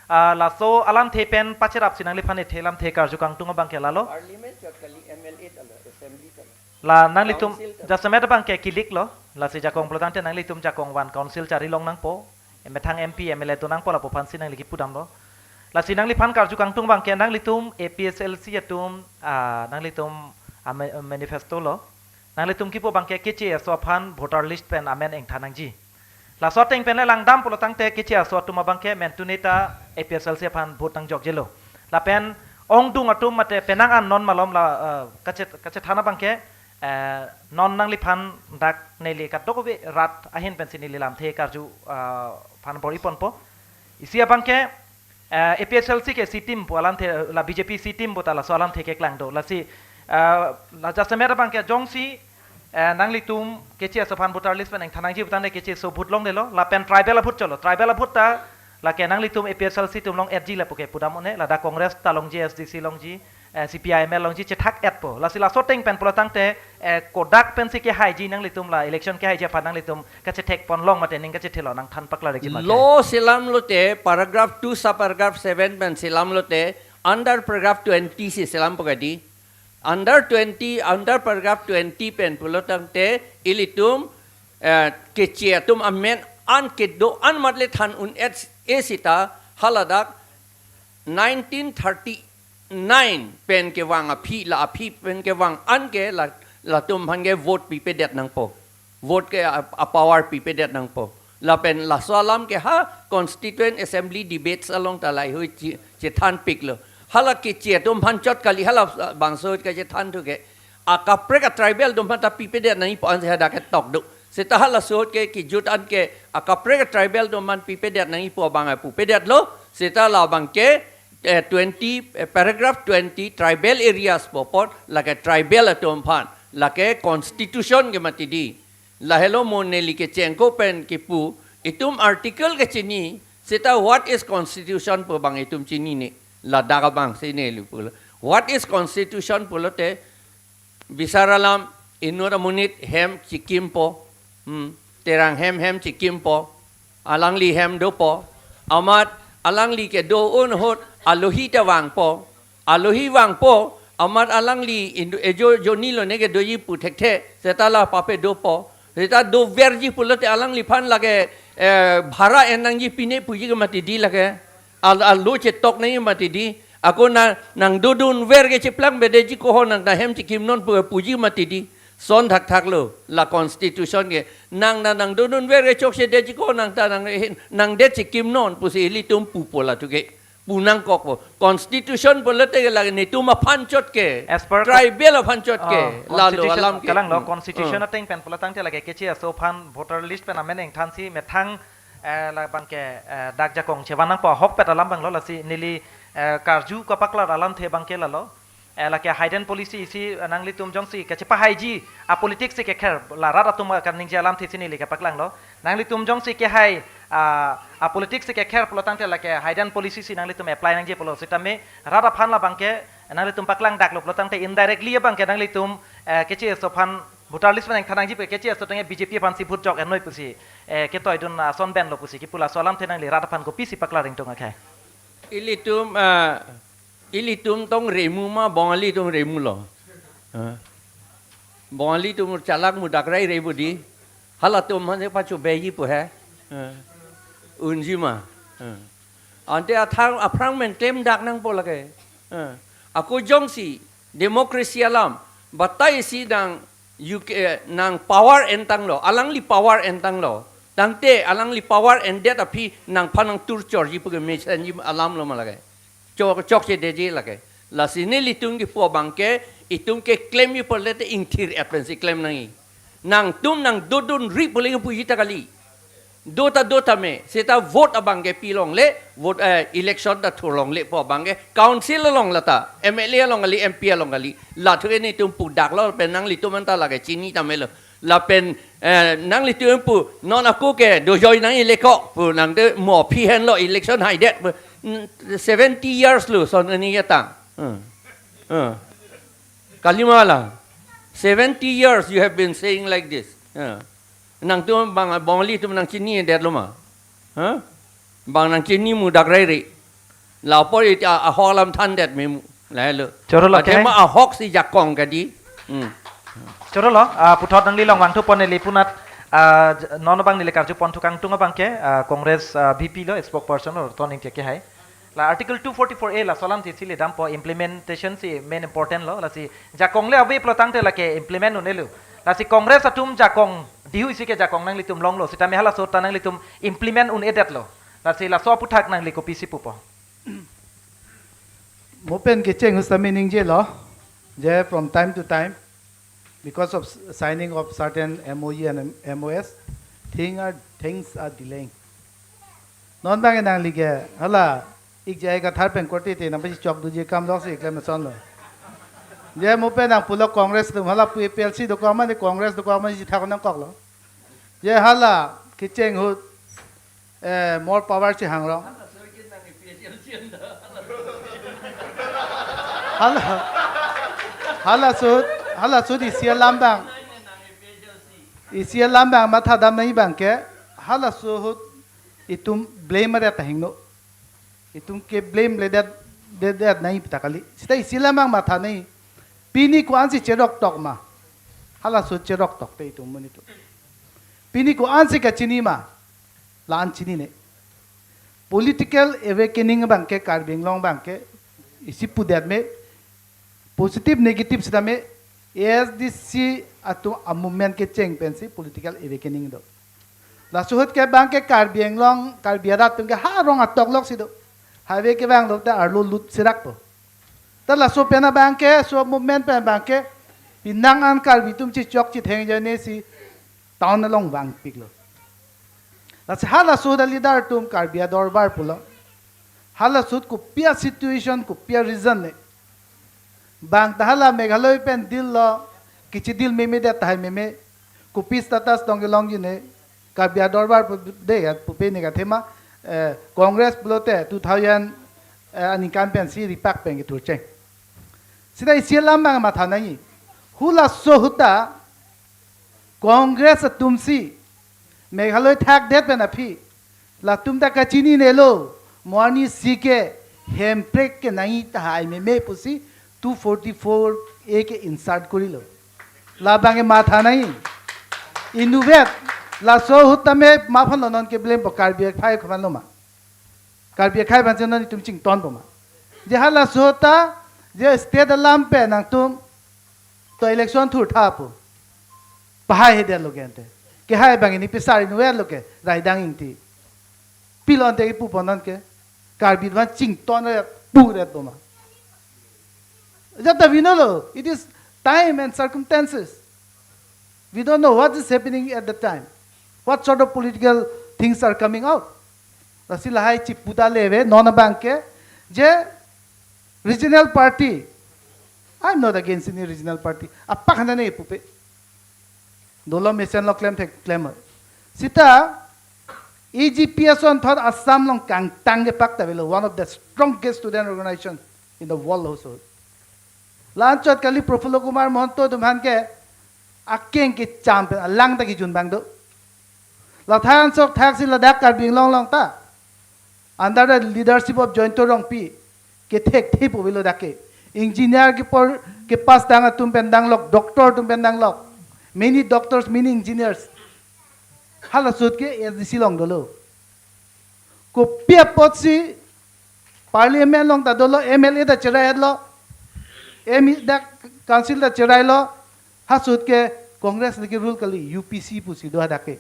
Ah, laso alamthe pen pacherapsi nangliphan ethe lamthe karju kangtung abang ke lalo. Parliament chot kali, M L A talo, assembly talo. La nanglitum, council talo. Ajat semet abang ke kiliklo, lasi jakong pulo tangte nanglitum jakong van council chari long nangpo, methang M P, M L A do nangpo lapu aphansi nangli kipudamlo. Lasi nangliphan karju kangtung abang ke nanglitum A P H L C atum, ah, nanglitum a ma-, manifesto lo. Nanglitum kipu abang ke Keche aso aphan voter list pen amen engthan nangji. Laso ateng pen le langdam pulo tangte Keche aso atum abang ke mentune ta A P H L C aphan vote nangjokjelo. Lapen ongdung atum mate penang an non malom la, eh, kache-, kachethan abang ke, eh, non nangliphan dak neli kadokave rat ahin pensi neli lamthe karju, eh, aphan bor-iponpo. Isi abang ke, eh, A P H L C ke C team pu alamthe, la B J P C team pu ta laso alamthe keklang do. Lasi, eh, la jasemet abang ke jongsi, eh, nanglitum Keche aso aphan voter list pen engthan nangji pu tangte Keche aso vote longlelo, lapen tribal a-vote cholo. Tribal a-vote ta lake nanglitum A P H L C atum long-etji lapu ke pudam un-e, ladak Congress ta longji, S D C longji, eh, C P I M L longji chethak-etpo. Lasi laso ateng pen pulo tangte, eh, kodak pensi kehaiji nanglitum la election kehaiji aphan nanglitum kachethekpon long mate ning kachethelo nangthan paklarikji ma ke. Law selam lote paragraph two subparagraph seven pen selam lote under paragraph twenty si selampo ke di. Under twenty, under paragraph twenty pen pulo tangte ilitum, eh, Keche atum amen an kedo-an amat le than un-e seta haladak nineteen thirty-nine pen kevang aphi, la aphi pen kevang an ke la, latum aphan ke vote pipedet nangpo. Vote ke a, a-power pipedet nangpo. Lapen laso alam ke ha Constituent Assembly debates along ta laheihui che-, chethanpiklo. Hala Keche atum aphan chot kali, hala bangso ahut kachethan thu ke. Akaprek a-tribal atum aphan ta pipedet nangjipo ansi hadak ketok do. Seta halaso ahut ke kejut an ke akaprek a-tribal atum aphan pipedet nangjipo abang pupedetlo. Seta labang ke, eh, twenty, eh, paragraph twenty tribal areas pu apot lake tribal atum aphan, lake constitution ke mati di. Lahelo mo neli kechengko pen kipu, itum article kechini, seta what is constitution pu abang itum chinine, ladak abangsi neli pulo. What is constitution pulote, bisar alam, Inut amonit hem chikimpo. Hmm. Terang hem hem chikimpo. Alangli hem dopo. Amat alangli kedo un ahut alohi ta vangpo. Alohi vangpo. Amat alangli indu ejo joni lo ne kedoji pu thekthe. Seta la pape dopo. Seta doverji pulote alangliphan lake, eh, bhara en nangji pine puji ke mati di lake. Al, alo chetok nangji mati di. Ako na, nang dodunver ke cheplang bedeji ko ho nang ta hem chikim non pu, puji mati di. Son thakthak lo, la constitution ke. Nang na nang dodunver ke chokche deji ko nang ta nang, nang det chikim non pusi ilitum pupo la tu ke. Pu nangkokpo. Constitution pulote ke lake netum aphan chot ke. As per tribal aphan chot ke. Oh, lalo constitution alam ke. Kalang lo, hmm, constitution, hmm, ateng pen pulo tangte lake keche aso aphan voter list pen amen engthansi methang, eh, labang ke, eh, dak jakong chevan nangpo ahokpet alam abang lo, lasi neli, eh, karju kapaklar alamthe abang ke lalo. Eh, lake hidden policy isi, eh, nanglitum jongsi kachepahaiji, a politics si kekher, la rat atum kaningje alamthe si neli kapaklang lo. Nanglitum jongsi kehai, ah, a politics si kekher pulo tangte lake hidden policy si nanglitum apply nangji pulo sitame rat aphan labang ke nanglitum paklang dak lo pulo tangte indirectly abang ke nanglitum, eh, keche aso aphan voter list pen engthan nangji pu keche aso tangte B J P aphansi vote jok ennoi pusi, eh, ketoidun ason pen lo pusi kipu laso alamthe nangli rat aphan kopisi paklar ingtung akhai. Ilitum, ah, ilitum tong remu ma, Bongali atum remu lo. Ah. Bongali atum chalak mudak rai rai budi. Halatum mane pacho beji pu he. Ah. Unji ma. Ah. Ante athang aphrang men klem dak nangpo lake. Ah. Ako jongsi democracy alam, batai si nang U K, eh, nang power entang lo, alangli power entang lo. Tangte alangli power endet aphi nangphan nang tur chorji pu ke mesenji alam lo ma lake. Chok, chokche deji lake. Lasi nelitum kipu abang ke, itum ke claim ji pulote ingthir et pensi claim nangji. Nangtum nang dodunri pule puji ta kali. Do ta do tame, seta vote abang ke pi longle, vote, eh, election ta thur longle pu abang ke, council along lata, M L A along kali, M P along kali, la thu ke netum pu dak lo, pen nanglitum anta lake chini tame lo. Lapen, eh, nanglitum pu, non ako ke, dojoi nangji le kok, pu nang de mo aphi henlo election haidet, pu, mm, seventy years lo, son ani ya tang. Hmm. Hmm. Kalima la, seventy years you have been saying like this. Hmm. Nangtum bang Bongali atum nang chini det lo ma? Huh? Bang nang chini mudak rai ri. La apor iti a, ahok alam than det memu. Lahelo. Choro lo ke? Athema ahok si jakong kadi. Hmm. Choro lo, ah, puthot nangli long vangthu pon neli punat, ah, j-, non abang neli karju pon thukang tung abang ke, ah, Congress, ah, V P lo, spokesperson lo, Ratan Ingti ke hai. La Article two forty-four A laso alamthe si le dampo implementation si main important lo, lasi jakong le ave pulo tangte lake implement un-elo. Lasi Congress atum jakong, dihu isi ke jakong nanglitum longlo, sitame halaso ta nanglitum implement un-edet lo. Lasi laso aputhak nangli kopisi pupo? Mo pen kecheng ahut sitame ningje lo, je from time to time, because of s-, signing of certain M O U and M O S, thing are, things are delaying. Non bang nangli ke, hala, ik jai ka thar pen korte te, nang pasi chok duje kam lok si klem son lo. Je mo pen nang pulo Congress atum, hala pu A P L C dokok mane Congress dokok mane si thak nangkok lo. Je hala, kecheng ahut, eh, more power si hangrong. Hala, hala ahut, hala ahut isi alam bang. Isi alam bang matha dam nangji bang ke, hala ahut itum blame aret ta hingno. Itum ke blame le det, det, det nangji pu ta kali. Sita isi alam bang matha nangji. Pini ko-ansi cherok tok ma. Hala ahut cherok tok te itum amonit atum. Pini ko-ansi kachini ma. La-an chinine. Political awakening bang ke Karbi Anglong bang ke isi pudet me positive negative sitame A S D C atum a-movement kecheng pensi political awakening do. Laso ahut ke bang ke Karbi Anglong, Karbi arat atum ke ha rong atok lok si do. Highway kevang lo ta arlo lut sirak po. Ta laso pen abang ke, so movement pen bang ke, pinang an Karbi atum chichok chitheng jane si town along vangpik lo. Lasi halaso ahut a-leader atum Karbi Adorbar pulo. Halaso ahut kopi a-situation, kopi a-reason ne. Bang ta hala Meghalaya pen deal lo, kechi deal meme det tahai meme. Kopi status dong kelongji ne. Karbi Adorbar pu de ya pupe ne kathema, eh, Congress pulote two thousand, eh, aningkan pensi ripak pen kethur cheng. Sita isi alam bang matha nangji. Halaso ahut ta Congress atumsi Meghalaya thakdet pen aphi latum ta kachininelo, mo arnisi ke Hemprek ke nangji tahai meme pusi two forty-four A ke insert korilo. Labang ke matha nangji. Inutvet, laso ahut tame ma aphan lo non ke blame po, Karbi akhei aphan lo ma? Karbi akhei aphan si non itum chington po ma? Je halaso ta, je state alam pen nangtum to election thurtha pu pahai hedet lo ke ante. Kehai abang ini pisar inutvet lo ke, Raidang Ingti. Pilo ante kipu po non ke? Karbi aphan chington re pu re po ma? Jata we know lo, it is time and circumstances. We don't know what is happening at the time. What sort of political things are coming out. Lasi lahai chipu ta leve, non abang ke, je regional party. I'm not against any regional party. Apak hana ne pupe. Dolo mesen lo klem thek klem. Sita A G P S on thot Assam along kangtang ke pak ta avelo, one of the strongest student organization in the world also. La-anchot kali Prafulla Kumar Mahanta atum aphan ke akeng kecham pen alang ta kejun abang do. La than sok thak si ladak Karbi Anglong along ta under the leadership of Jayanta Rongpi, kethek thep avelo dak ke. Engineer kepor, kepass dang atum pen danglok, doctor atum pen danglok. Many doctors, many engineers. Halaso ahut ke A S D C along dolo. Kopi apotsi parliament along ta dolo, M L A ta cherai lo. M E dak council ta cherai lo. Halaso ahut ke Congress lagi rule kali, U P C pusi do hadak ke.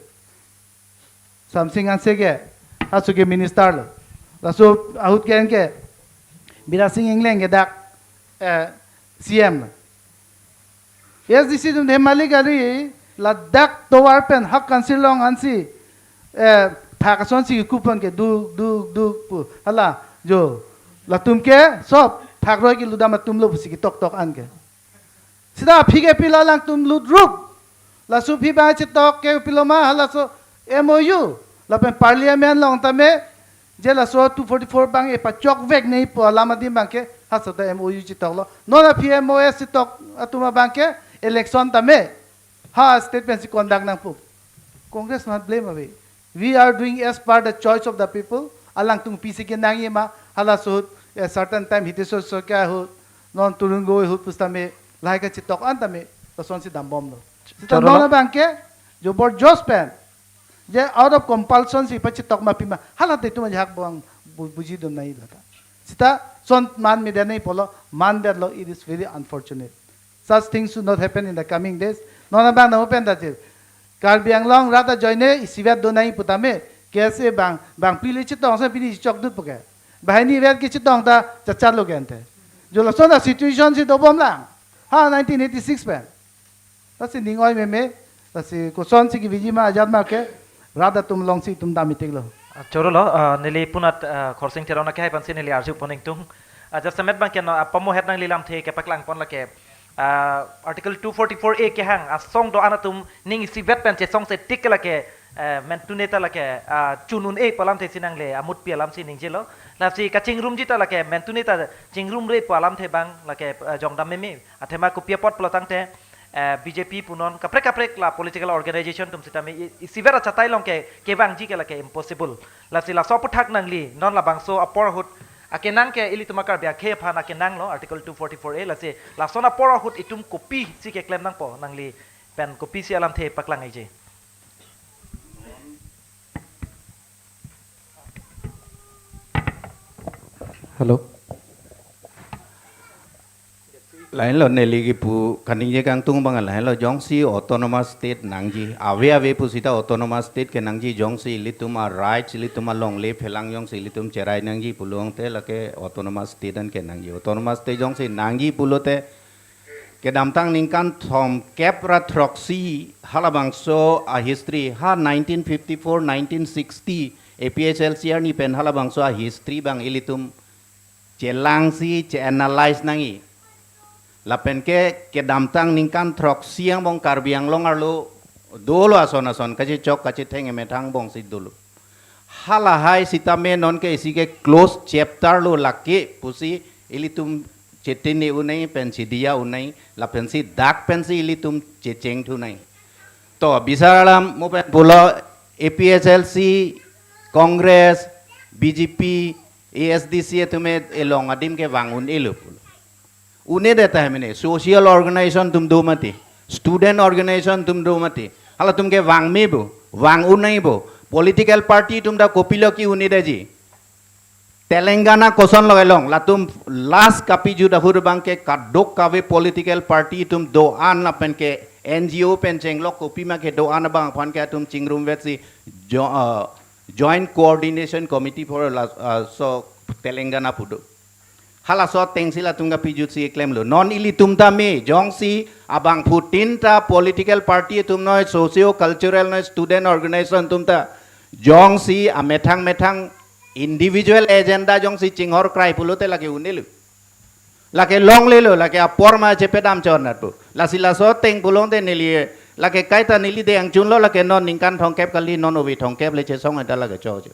Samsing Anse ke, halaso ke minister lo. Laso ahut ke anke, Bidya Sing Engleng ke dak, eh, C M lo. A S D C atum Dhemalikari, ladak tovar pen hak council along ansi, eh, thak asonsi kupon ke duk, duk, duk pu. Hala, jo, latum ke, sob, thakroi kelutdam atum lo pusi ketok tok an ke. Sita aphi ke pilo alangtum lutrup. Laso aphi abang chitok ke pilo ma, halaso M O U. Lapen parliament along tame, je laso two forty-four abang epachok vek nangji pu alam adim abang ke, halaso ta M O U chitok lo. Non aphi M O S chitok atum abang ke election tame ha state pensi conduct nangpo. Congress not blame ave. We are doing as per the choice of the people. Alangtum pisi ke nangji ma, halaso ahut, a certain time Hitesh Saikia ahut, non Tarun Gogoi ahut pusitame, lahai kachitok an tame, lasonsi dambomlo. Sita choro non lo. Abang ke, jobor jos pen, je out of compulsion si pachitok ma pima, hala te itum ajahak abang bu-, bujidun nangji lata. Sita son man medan nangji pulo, mandetlo, it is very unfortunate. Such things should not happen in the coming days. Non abang nang open ta chil. Karbi Anglong rat ajoine isivet do nangji putame, K S A abang, bang pili chitong sa pini chokdut puke. Banghini vet kechitong ta chacharlo ke ante. Jo lason ta situation si dobom lang. Ha nineteen eighty-six pen. Lasi ning oi meme, lasi kosonsi keviji ma ajat ma ke, rat atum alongsi itum dam itik lo. Ah, choro lo, ah, neli punat, ah, Khorsing Teron akehai aphansi neli arju pon ingtung. Ah, jasemet abang ke non, ah, pamohet nangli lamthe kepaklang pon lake. Ah, Article two forty-four A kehang asong do-an atum ning isivet pen chesong se tik lake, eh, mentune ta lake, ah, chun un-e pu alamthe si nangle amutpi alamsi ningjelo. Lasi kachingrumji ta lake mentune ta chingrumre pu alamthe abang lake, eh, jongdam meme. Athema kopi apot pulo tangte, eh, B J P punon kaprek kaprek la political organization atum sitame i-, isivet achatai along ke kevangji ke lake impossible. Lasi laso aphuthak nangli non labangso apor ahut akenang ke ilitum a-Karbi akhei aphan akenang lo Article two forty-four A, lasi lason apor ahut itum kopisi keklem nangpo, nangli pen kopisi alamthe paklang-ikji. Hello. Lahenlo neli kipu kaningje kangtung abang lahenlo, jongsi autonomous state nangji, ave ave pusita autonomous state ke nangji, jongsi ilitum a-rights, ilitum alongle phelang jongsi ilitum cherai nangji pulo tangte lake autonomous state an ke nangji. Autonomous state jongsi nangji pulote kedamtang ningkan thomkep ra throksi halabangso a-history, ha nineteen fifty-four, nineteen sixty, A P H L C arni pen halabangso a-history abang ilitum chelangsi che-analyze nangji. Lapen ke kedamtang ningkan throksi angbong Karbi Anglong arlo dolo ason ason kachechok kachetheng emethang angbongsi dolo. Halahai sitame non ke isi ke close chapter lo lake pusi ilitum chetine un-e pen chediya un-e lapensi dak pensi ilitum checheng thu nangji. To, bisar alam mo pen pulo A P H L C, Congress, B J P, A S D C atum elong adim ke vang un-elo pulo. Une-det tahai mene, social organization atum do mati, student organization atum do mati. Halatum ke vang me bo, vang un-e bo. Political party atum ta kopilo ke-un-edetji. Telangana koson lo kelong, latum last kapijut ahut abang ke kadokave political party atum do-an lapen ke N G O pen chenglok kopima kedo-an abang aphan ke atum chingrum vetsi jo-, uh, Joint Coordination Committee for la-, uh, so Telangana pu do. Halaso atengsi latum kapijutsi klemlo. Non ilitum ta me, jongsi abangphutin ta political party atum noi, socio cultural noi, student organization atum ta, jongsi amethang methang individual agenda jongsi chinghor krai pulote lake un-elo. Lake longlelo, lake apor ma chepedam chornat pu. Lasi laso ateng pulote neli, lake kaita neli de angchunlo, lake non ningkan thomkep kali, non ove thomkep le chesong eta lake cho cho.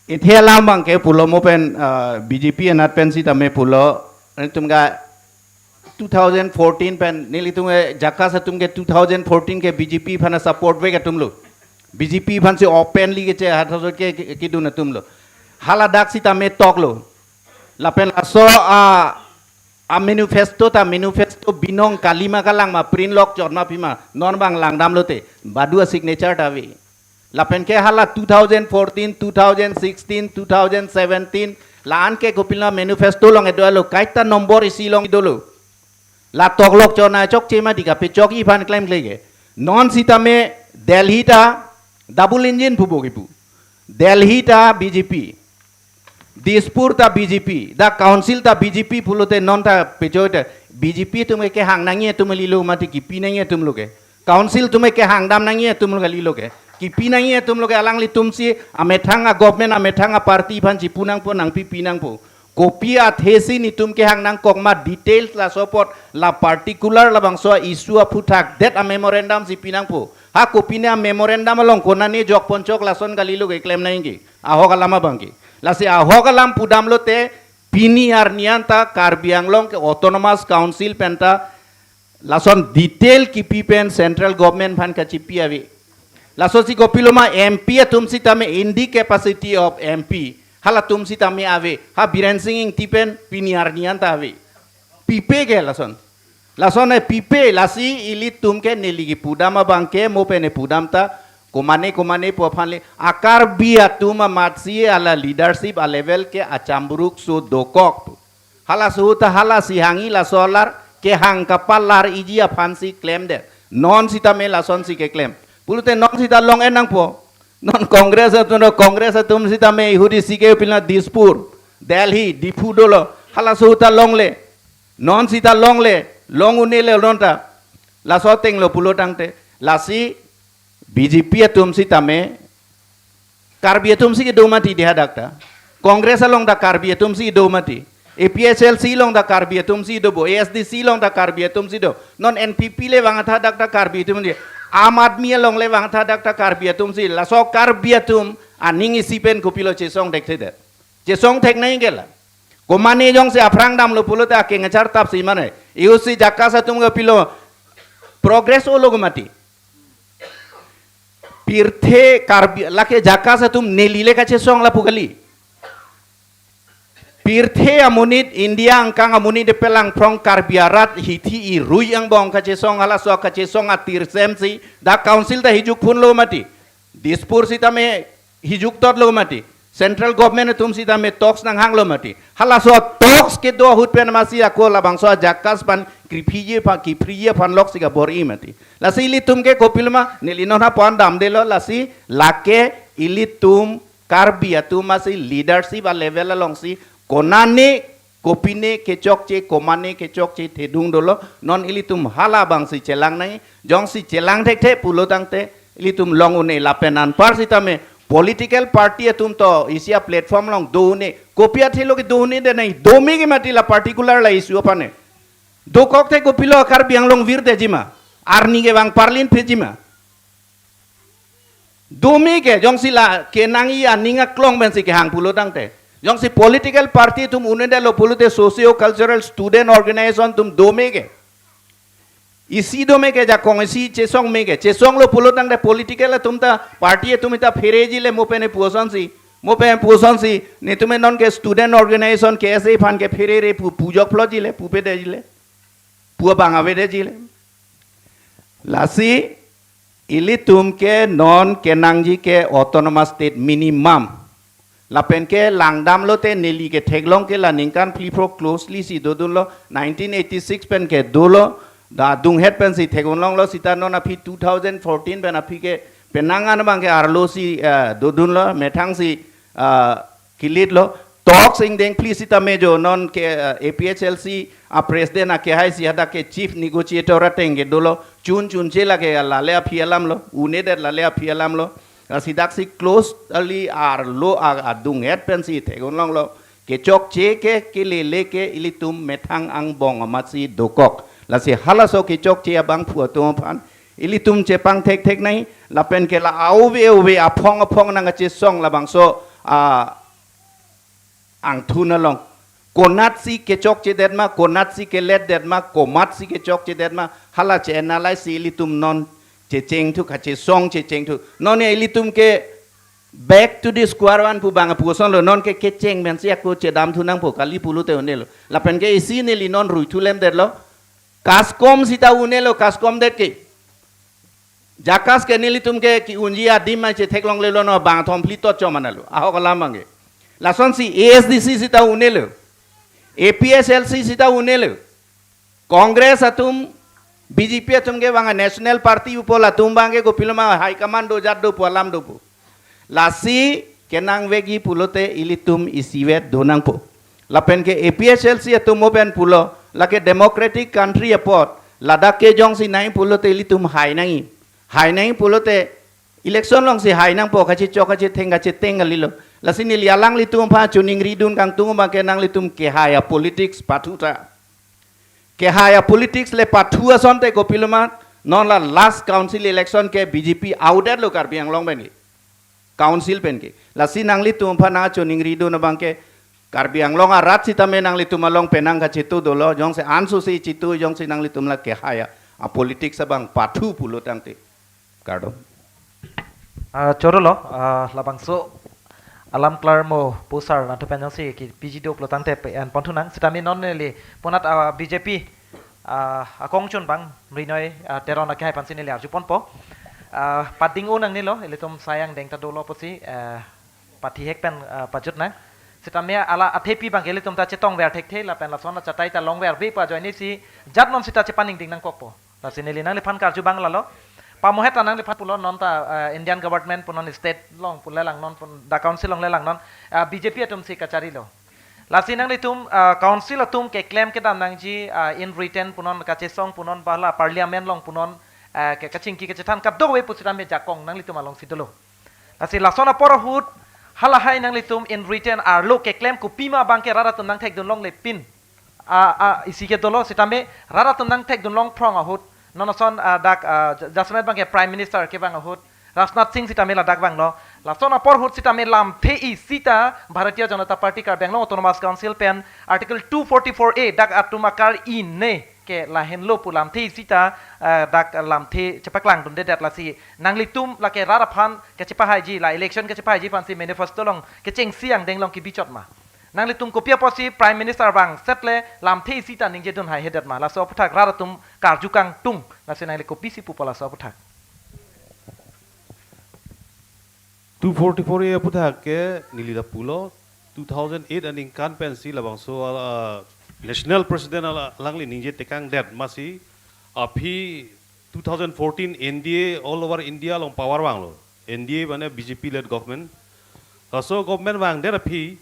Ithe alam abang ke pulo mo pen, ah, B J P anat pen sitame pulo, netum ga two thousand fourteen pen, nelitum ke JACAS atum ke two thousand fourteen ke B J P aphan support vek atum lo. B J P aphansi openly keche hathaso ke, ke, kedun atum lo. Haladak sitame toklo. Lapen laso a, a manifesto ta manifesto binong kalima kalang ma print lok chot ma pima non abang langdamlote. Badu a signature ta ave. Lapen ke hala two thousand fourteen, two thousand sixteen, two thousand seventeen, la-an ke kopilo manifesto along kedo-lo, kaita number isi along dolo. La toklok chona chokche mati kapechokji aphan klemkle ke. Non sitame Delhi ta double engine pu bo kipu. Delhi ta B J P. Dispur ta B J P, dak council ta B J P pulote non ta pecho ta B J P atum ke kehang nangji atum kalilo mati, kipi nangji atum lo ke. Council atum ke kehang dam nangji atum lo kalilo ke. Kipi nangji atum lo ke, alanglitumsi amethang a government, amethang a party aphan chipu nangpo, nangpipi nangpo. Kopi athesi netum kehang nangkok ma details, laso apot la particular labangso issue aphuthak det a memorandum si pi nangpo. Ha kopine a memorandum along konane jokponchok lason kalilo ke klem nangji. Ahok alam abang ke. Lasi ahok alam pudamlote pini arni anta Karbi Anglong ke Autonomous Council pen ta lason detail kipi pen central government aphan kachipi ave. Lasosi kopilo ma M P atum sitame in the capacity of M P, halatum sitame ave. Ha Biren Singh Ingti pen pini arni anta ave. Pipe ke lason. Lason e pipe, lasi ilitum ke neli kipudam abang ke mo pen epudam ta komane komane pu aphan le, a Karbi atum amatsi hala leadership a level ke achamburuk so dokok pu. Halaso ta halasi hangji, laso alar kehang kapalarji aphansi klemdet. Non sitame lasonsi keklem. Pulote non sita long-en nangpo. Non Congress atum, Congress atum sitame ahut isi ke pila Dispur, Delhi, Diphu dolo. Halaso ta longle. Non sita longle, long un-ele non ta. Laso ateng lo pulo tangte. Lasi B J P atum sitame Karbi atumsi kedo mati di hadak ta. Congress along ta Karbi atumsi kedo mati. A P H L C along ta Karbi atumsi do bo. A S D C along ta Karbi atumsi do. Non N P P le vangtha dak ta Karbi atum di. Aam Aadmi along le vangtha dak ta Karbi atumsi. Laso Karbi atum aning isi pen kopilo chesong thekthedet. Chesong thek nangji ke la. Komane jongsi aphrang damlo pulote akeng achartapsi mane. Iusi JACAS atum kopilo progress olo ke mati. Pirthe Karbi lake JACAS atum neli le kachesong lapu kali. Pirthe amonit, India angkang amonit de pelangphrong Karbi arat hithi irui angbong kachesong, halaso kachesong atirsemsi dak council ta hijuk phunlo mati. Dispur sitame hijuk totlo mati. Central government atum sitame talks nanghanglo mati. Halaso talks kedo ahut pen masi ako labangso JACAS aphan kiphiji aphan, kiphiji aphan loksi kabor-i mati. Lasi ilitum ke kopilo ma, neli non ha pon damdelo, lasi lake ilitum Karbi atum masi leadership a level alongsi konane kopine kechokche, komane kechokche thedung dolo, non ilitum hala abangsi chelang nangji. Jongsi chelang thekthe pulo tangte ilitum long un-e, lapen anpar sitame political party atum to isi a platform along do un-e. Kopi athe lo kedo un-edet nangji, do me ke mati la particular la issue aphan e. Dokok the kopilo Karbi Anglong virdetji ma. Arni kevang parlin phitji ma. Do me ke, jongsi la kenangji aning aklong pensi kehang pulo tangte. Jongsi political party atum un-edetlo pulote socio cultural student organization atum do me ke. Isi do me ke jakong isi chesong me ke. Chesonglo pulo tangte political atum ta party atum ta phereji le mo pen puson si. Mo pen puson si. Netum non ke student organization K S A aphan ke pherere pu pujok phloji le pupedeji le. Pu abang avedeji le. Lasi ilitum ke non kenangji ke autonomous state minimum. Lapen ke langdamlo te neli ke theklong ke la ningkan phli phro closely si dodunlo nineteen eighty-six pen ke dolo da adunghet pen si theklonglo sita non aphi two thousand fourteen pen aphi ke penang an abang ke arlo si eh, dodunlo methang si eh, kilitlo. Tok sing deng phli sita mejo non ke eh, A P H L C a president a kehai si hadak ke chief negotiator ateng ke dolo chun chun che lake lale aphi alamlo. Une det lale aphi alamlo. Lasi dak si close ali arlo a- adunghet pen si theklonglo. Kechokche ke kelele ke ilitum methang angbong amat si dokok. Lasi halaso kechokche abangphu atum aphan ilitum chepang thekthek nai lapen ke la auve uve aphong aphong nangkachesong labangso a angthun along. Konat si kechokchedet ma, konat si keletdet ma, komat si kechokchedet ma, hala che analyze si ilitum non chechengthu kachesong chechengthu. Non ya ilitum ke back to the square one pu bang apusonlo, non ke kecheng pen si ako chedamthu nangpo kali pulote unelo. Lapen ke isi neli non ruithu lemdetlo. Kaskom sita unelo, kaskom det ke. Jakas ke nelitum ke ke-unji adim ma chetheklonglelo non bang thom phli tot chomanalo. Ahok alam abang ke. Lasonsi A S D C sita unelo. A P H L C sita unelo. Congress atum, B J P atum ke bang national party upo latum abang ke kopiloma high command dojat dopo alam dopo. Lasi kenangvekji pulote ilitum isivet do nangpo. Lapen ke A P H L C atum mo pen pulo, lake democratic country apot, ladak ke jongsi nai pulote ilitum hai nangji. Hai nangji pulote election alongsi hai nangpo kachechok kachetheng kachetheng kalilo. Lasi neli alanglitum aphan choningridun kangtung abang ke nanglitum kehai apolitics pathu ta. Kehai apolitics le pathu asonte kopiloma non la last council election ke B J P audetlo Karbi Anglong pen ke. Council pen ke. Lasi nanglitum aphan nangchoningridun abang ke Karbi Anglong arat sitame nanglitum along penang kachitu dolo, jongsi ansu si chitu, jongsi nanglitum la kehai apolitics abang pathu pulo tangte. Kardom. Ah, chorolo, ah, labangso alam klarmo pusar nangthu pen jongsi kepiji doplo tangte pe-en ponthu nang, sitame non neli punat, ah, B J P, ah, akongchun bang Mrinoi, ah, Teron akehai aphansi neli arju ponpo. Ah, pading-o nangnelo, ilitum sai angdeng ta dolo pusi, eh, pathihek pen, ah, pajut nang. Sitame hala athepi abang ke ilitum ta chetongver thekthe lapen lason achatai ta longverve pu ajoine si jat non sita chepaningding nangkokpo. Lasi neli nangliphan karju abang lalo. Pamohet ta nangliphan pulo non ta, eh, Indian government pu non state along pu lelang non pu dak council along lelang non, eh, B J P atum si kacharilo. Lasi nanglitum, eh, council atum keklem kedam nangji, eh, in written pu non kachesong pu non ba la parliament along pu non, eh, ke kachingki kachethan kadokave pusitame jakong nanglitum alongsi dolo. Lasi lason apor ahut halahai nanglitum in written arlo keklem kopima abang ke rat atum nangthekdun longle pin. A, a, isi ke dolo sitame rat atum nangthekdun long phrong ahut. Non ason, ah, dak, ah, Ja-, Jasmet abang ke Prime Minister kevang ahut. Rajnath Singh sitame ladak vanglo. Lason apor ahut sitame lamthe isi ta Bharatiya Janata Party Karbi Anglong Autonomous Council pen Article two forty-four A dak atum akar-i ne ke lahenlo pu lamthe isi ta, eh, dak lamthe chepaklangdundedet lasi nanglitum lake rat aphan kachepahaiji la election kachepahaiji aphansi manifesto along kechengsi angdeng along kebichot ma? Nanglitum kopi apotsi Prime Minister vangsetle lamthe isi ta ningjedun haihedet ma? Laso aputhak rat atum karju kangtung, lasi nangli kopisi pupo laso aputhak? Two forty-four A aputhak ke neli ta pulo, two thousand eight aningkan pensi labangso, ah, National President ala-, alangli ningje tekangdet masi aphi two thousand fourteen N D A all over India along power vanglo. N D A mane B J P led government. Laso government vangdet aphi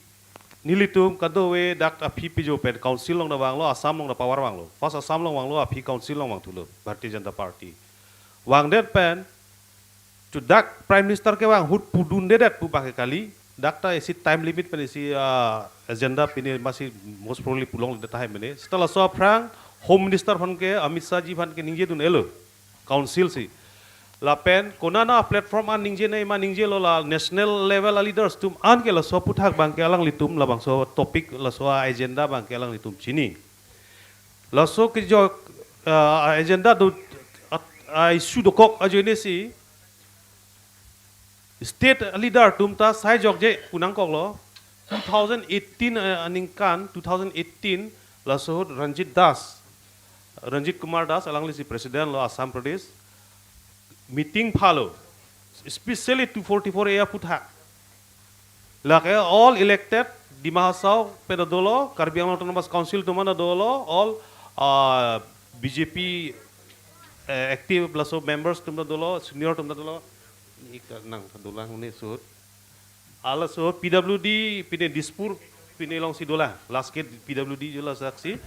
nelitum kadokave dak aphi pijo pen council along ta vanglo, Assam along ta power vanglo. First Assam along vanglo, aphi council along vangthulo Bharatiya Janata Party. Vangdet pen chudak Prime Minister kevang ahut pudundedet pu abang ke kali, dak ta isi time limit pen isi, ah, agenda pine masi most probably pulongledet tahai mene. Seta laso aphrang Home Minister aphan ke, Amit Shah ji aphan ke ningjedun-elo council si. Lapen konana platform an ningjenei ma ningjelo, la national level a leaders atum an ke laso aputhak abang ke alanglitum labangso topic laso agenda abang ke alanglitum chini. Laso kejok uh, agenda do, uh, issue dokok ajoine si state leader atum ta sai jokje pu nangkoklo. Two thousand eighteen, uh, aningkan, two thousand eighteen, laso ahut Ranjit Das, Ranjit Kumar Das, alangli si president lo Assam Pradesh, meeting phalo, especially two forty-four A aphuthak. Lake all elected Dima Hasao pen dolo, Karbi Anglong Autonomous Council atum an dolo, all, uh, B J P, uh, active laso members atum dolo, senior atum dolo. Ni ka nang dolang ni sut. Ala so P W D pine Dispur pine alongsi dolang. Last ke P W D jo lasaksi.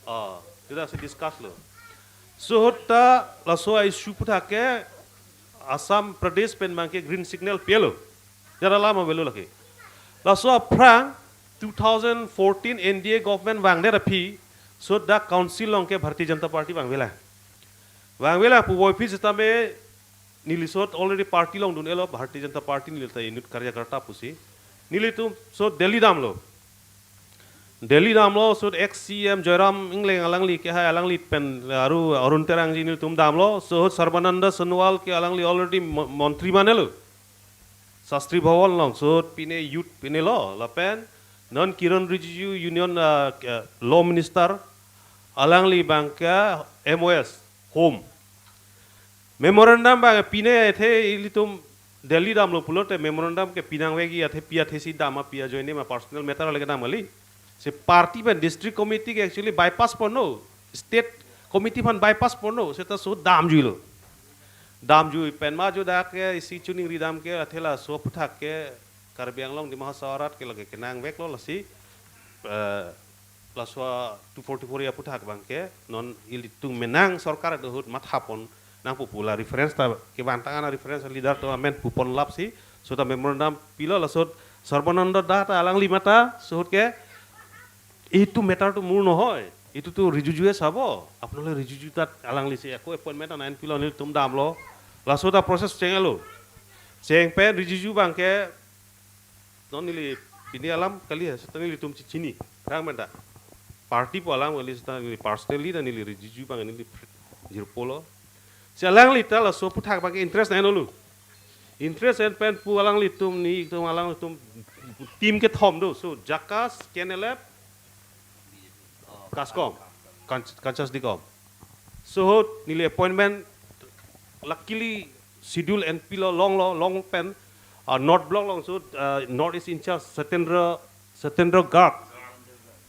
Ah, kita si discuss lo. So ahut ta laso a-issue aphuthak ke Assam Pradesh pen abangke green signal pilo. Jara lama avelo lake. Laso aphrang two thousand fourteen N D A government vangdet aphi, so dak council along ke Bharatiya Janata Party vangvelang. Vangvelang puvoiphit sitame neli so ahut already party along dun-elo, Bharatiya Janata Party neli ta unit karyakarta pusi. Nelitum so ahut Delhi damlo. Delhi damlo, so ahut ex C M Joyram Engleng alangli ke hai alangli pen aru Arun Terangji nelitum damlo, so ahut Sarbananda Sonowal ke alangli already mo-, montri manelo. Shastri Bhavan along, so ahut pine youth pine lo, lapen non Kiren Rijiju Union, uh, uh, Law Minister, alangli abangke M O S, Home. Memorandum abang pine athe ilitum Delhi damlo pulote memorandum ke pinangvekji athe pi athe si dam api ajoine ma personal matter lake dam kali. Si party pen district committee ke actually bypass ponlo, state committee aphan bypass ponlo, seta so ahut damjuilo. Damjui pen ma jo dak ke isi chuningri dam ke athe laso aphuthak ke Karbi Anglong Dima Hasao arat ke lake kenangveklo lasi, eh, laso two forty-four A aphuthak abangke non ilitum menang sorkar do ahut mathapon nangpo pu la reference ta kevang tang ana reference leader atum amen pupon lapsi, so ahut ta memorandum pilo, laso ahut Sarbananda Das ta alangli mata, so ahut ke এইটো মেটাৰটো মোৰ নহয়, এইটোতো ৰিজিজুৱে চাব, আপোনালোকে ৰিজিজু তাত আলাংলিছে, একো এপইণ্টমেণ্ট নাই, আন পিলনি তুম দাম ল, লাষ্টত এটা প্ৰচেছ চেঙেলো। চেং পেন Rijiju Banke, non neli pini alam kali ha, seta nelitum chichini, rang menta. Party pu alam kali, seta neli personally ta neli rijiju bang neli jirpolo. Si alangli ta laso aphuthak bang interest nai nolu. Interest en pen pu alanglitum ni, itum alanglitum team kethom do. So, Jakas, K N L F, Kaskom, Kan-, Kanchas Dikom. So, neli appointment luckily schedule N P lo long lo, long pen, uh, North Block long, so, uh, North East in charge, Satendra, Satendra Garg.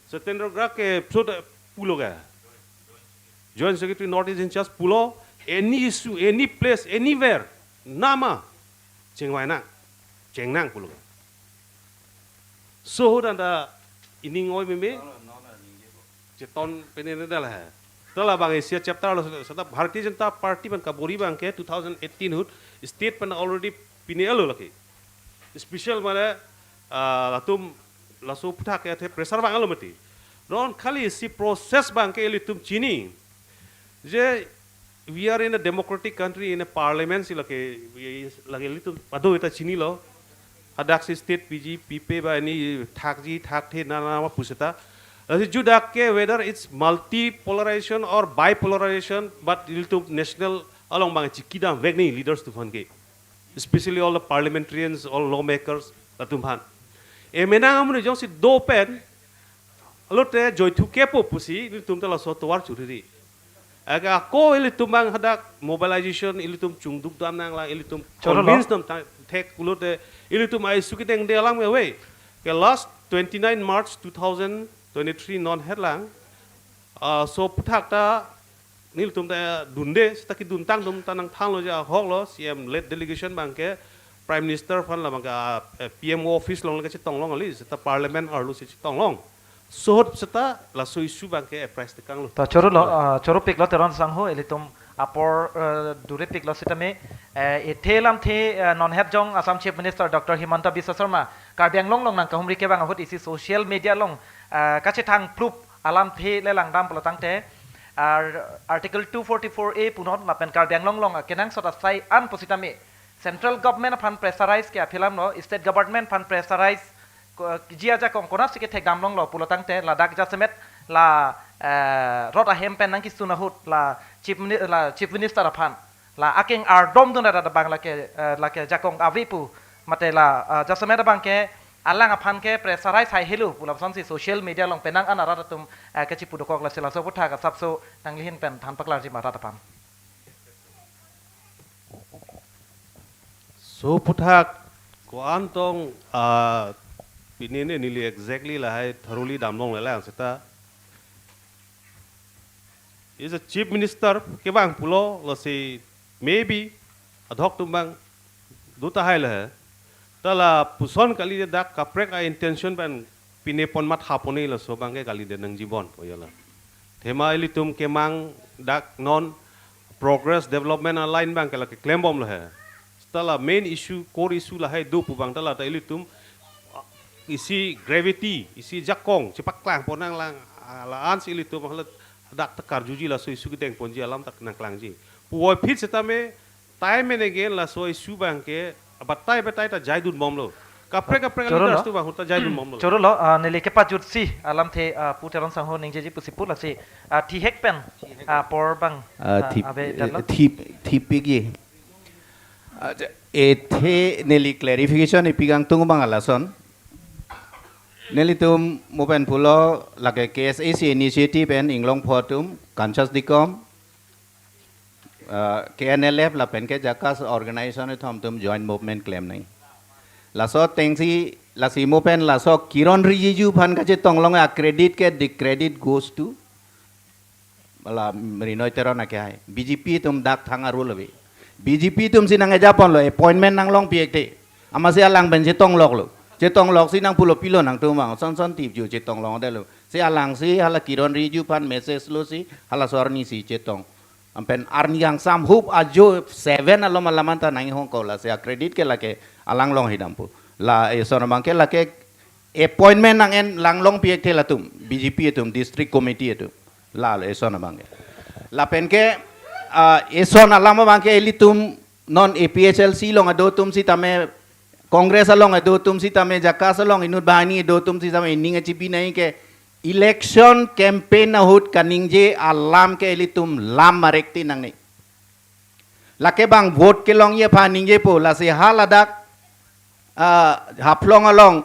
Satendra Garg ke, so, the, pulo ke. Joint Secretary North East in charge pulo, any issue, any place, anywhere, nama, chengvai nang, cheng nang pulo. So ahut anta ining oi meme, cheton pene ne dal hai. Tala bang Asia chapter lo, seta Bharatiya Janata Party bang kabori bangke two thousand eighteen ahut state pen already pine alo lake. Special mane, ah, latum laso aphuthak ke athe pressure bang alo mati. Non khali si process bangke ilitum chini. Je we are in a democratic country, in a parliament si lake, lake ilitum pado ita chinilo. Hadak si state P G, P P ba ini thakji, thakthe nana ma puseta. Lasi judak ke whether it's multipolarization or bipolarization, but ilitum national along bang chikidam vek ni leaders atum aphan ke. Especially all the parliamentarians, all lawmakers, latum aphan. E menang amonit jongsi do pen, lote joithu kepo pusi, ilitum ta laso tovar churiri. Aga ako ilitum bang hadak mobilization, ilitum chungduk dam nanglang, ilitum Choro lo. Convince dam ta-, thek pulote, ilitum ai suki deng de alam ke we. Ke last twenty-nine March two thousand twenty-three non herlang, ah, so aphuthak ta nelitum ta dunde, seta kedun tang atum ta nangthanlo ja hoklo, C M led delegation bangke, Prime Minister aphan la bangke, ah, eh, P M O office along lake chetong long ali, seta parliament arlo si chetong long. So ahut seta laso issue bangke apprise tekang lo. Ta choro lo, ah, choro piklo Teron sangho, ilitum apor, eh, dure piklo sitame, eh, ethe lamthe, eh, non het jong Assam Chief Minister Doctor Himanta Biswa Sarma, Karbi Anglong along nangkahumri kevang ahut isi social media along, eh, kachethang plup alamthe le langdam pulo tangte, ar-, Article two forty-four A punon lapen Karbi Anglong along kenangsot asai an pusitame, Central Government aphan pressurize ke aphilam lo, State Government aphan pressurize ko-, ji ajakong konatsi kethekdam longlo pulo tangte, ladak jasemet la eh, rot ahem pen nangkesun ahut la Chief Mini-, la Chief Minister aphan la akeng ardom dun rat abang lake, eh, lake jakong ave pu mate la, eh, jasemet abang ke alang aphan ke pressurize hai helo pu lapuson si social media along penang an arat atum, eh, kachipu dokok, lasi laso aputhak asapso nanglihin pen than paklarji ma rat aphan. So aputhak ko-an tong, ah, pini ne neli exactly lahai thoroughly damlongle lang seta. Is a chief minister kevang pulo, lasi maybe adhok atum abang do tahai lahai. Ta lapuson kalidet, dak kaprek a-intention pen pine pon matha pon-e, laso abang ke kalidet nangji bon ko ya la. Athema ilitum kemang dak non progress development a-line abang ke lake klembom lahai. Ta la main issue, core issue lahai do pu abang ta la ta ilitum, ah, isi gravity, isi jakong chepaklang pon nanglang, ah, la-an si ilitum hala dak ta karjuji, laso issue kedeng ponji alam ta nangklangji. Puvoiphit setame time and again laso issue abang ke batai batai ta jaidun bomlo. Kaprek kaprek Choro leaders lo. Tu abang ahut ta jaidun bomlo. Choro lo, ah, neli kepajutsi alamthe, ah, Pu Teron sangho ningjeji pusi pu, lasi, ah, thihek pen, ah, apor abang, Ah, ah, thip-, ave eh, dan lo. Thip-, thipik ye. Ah, ja-, ethe neli clarification ipi kangtung abang lason. Nelitum mo pen pulo lake K S A C initiative pen Inglongpho atum, Kanchas Dikom, ah, K N L F lapen ke JACAS organization kethom atum joint movement klemnei. Laso atengsi, lasi mo pen laso Kiren Rijiju aphan kachetong long a-credit ke, the credit goes to la Rinoy Teron akehai. B J P atum dak thang arul ave. B J P atum si nang-eja ponlo, appointment nanglongpi ekthe. Amatsi alang pen chetong loklo. Chetong loksi nangpulo pilo nangtum abang, son son tipju chetong longdetlo. Si alangsi hala Kiren Rijiju aphan message losi halaso arni si chetong. Anpen arni kangsam hup ajo seven alom alam anta nangkehong ko, lasi a-credit ke lake alang longji dampo. La eson abang ke lake appointment nang-en nanglongpi ekthe latum, B J P atum, district committee atum. Lalo eson abang ke. Lapen ke, ah, eson alam abang ke ilitum non A P H L C along kedo atum sitame, Congress along kedo atum sitame, JACAS along inut banghini kedo atum sitame ining kachibi nangji ke election campaign ahut kaningje alam ke ilitum lam marek ti nangne. Lake bang vote kelongji aphan ningjepo, lasi haladak, ah, Haflong along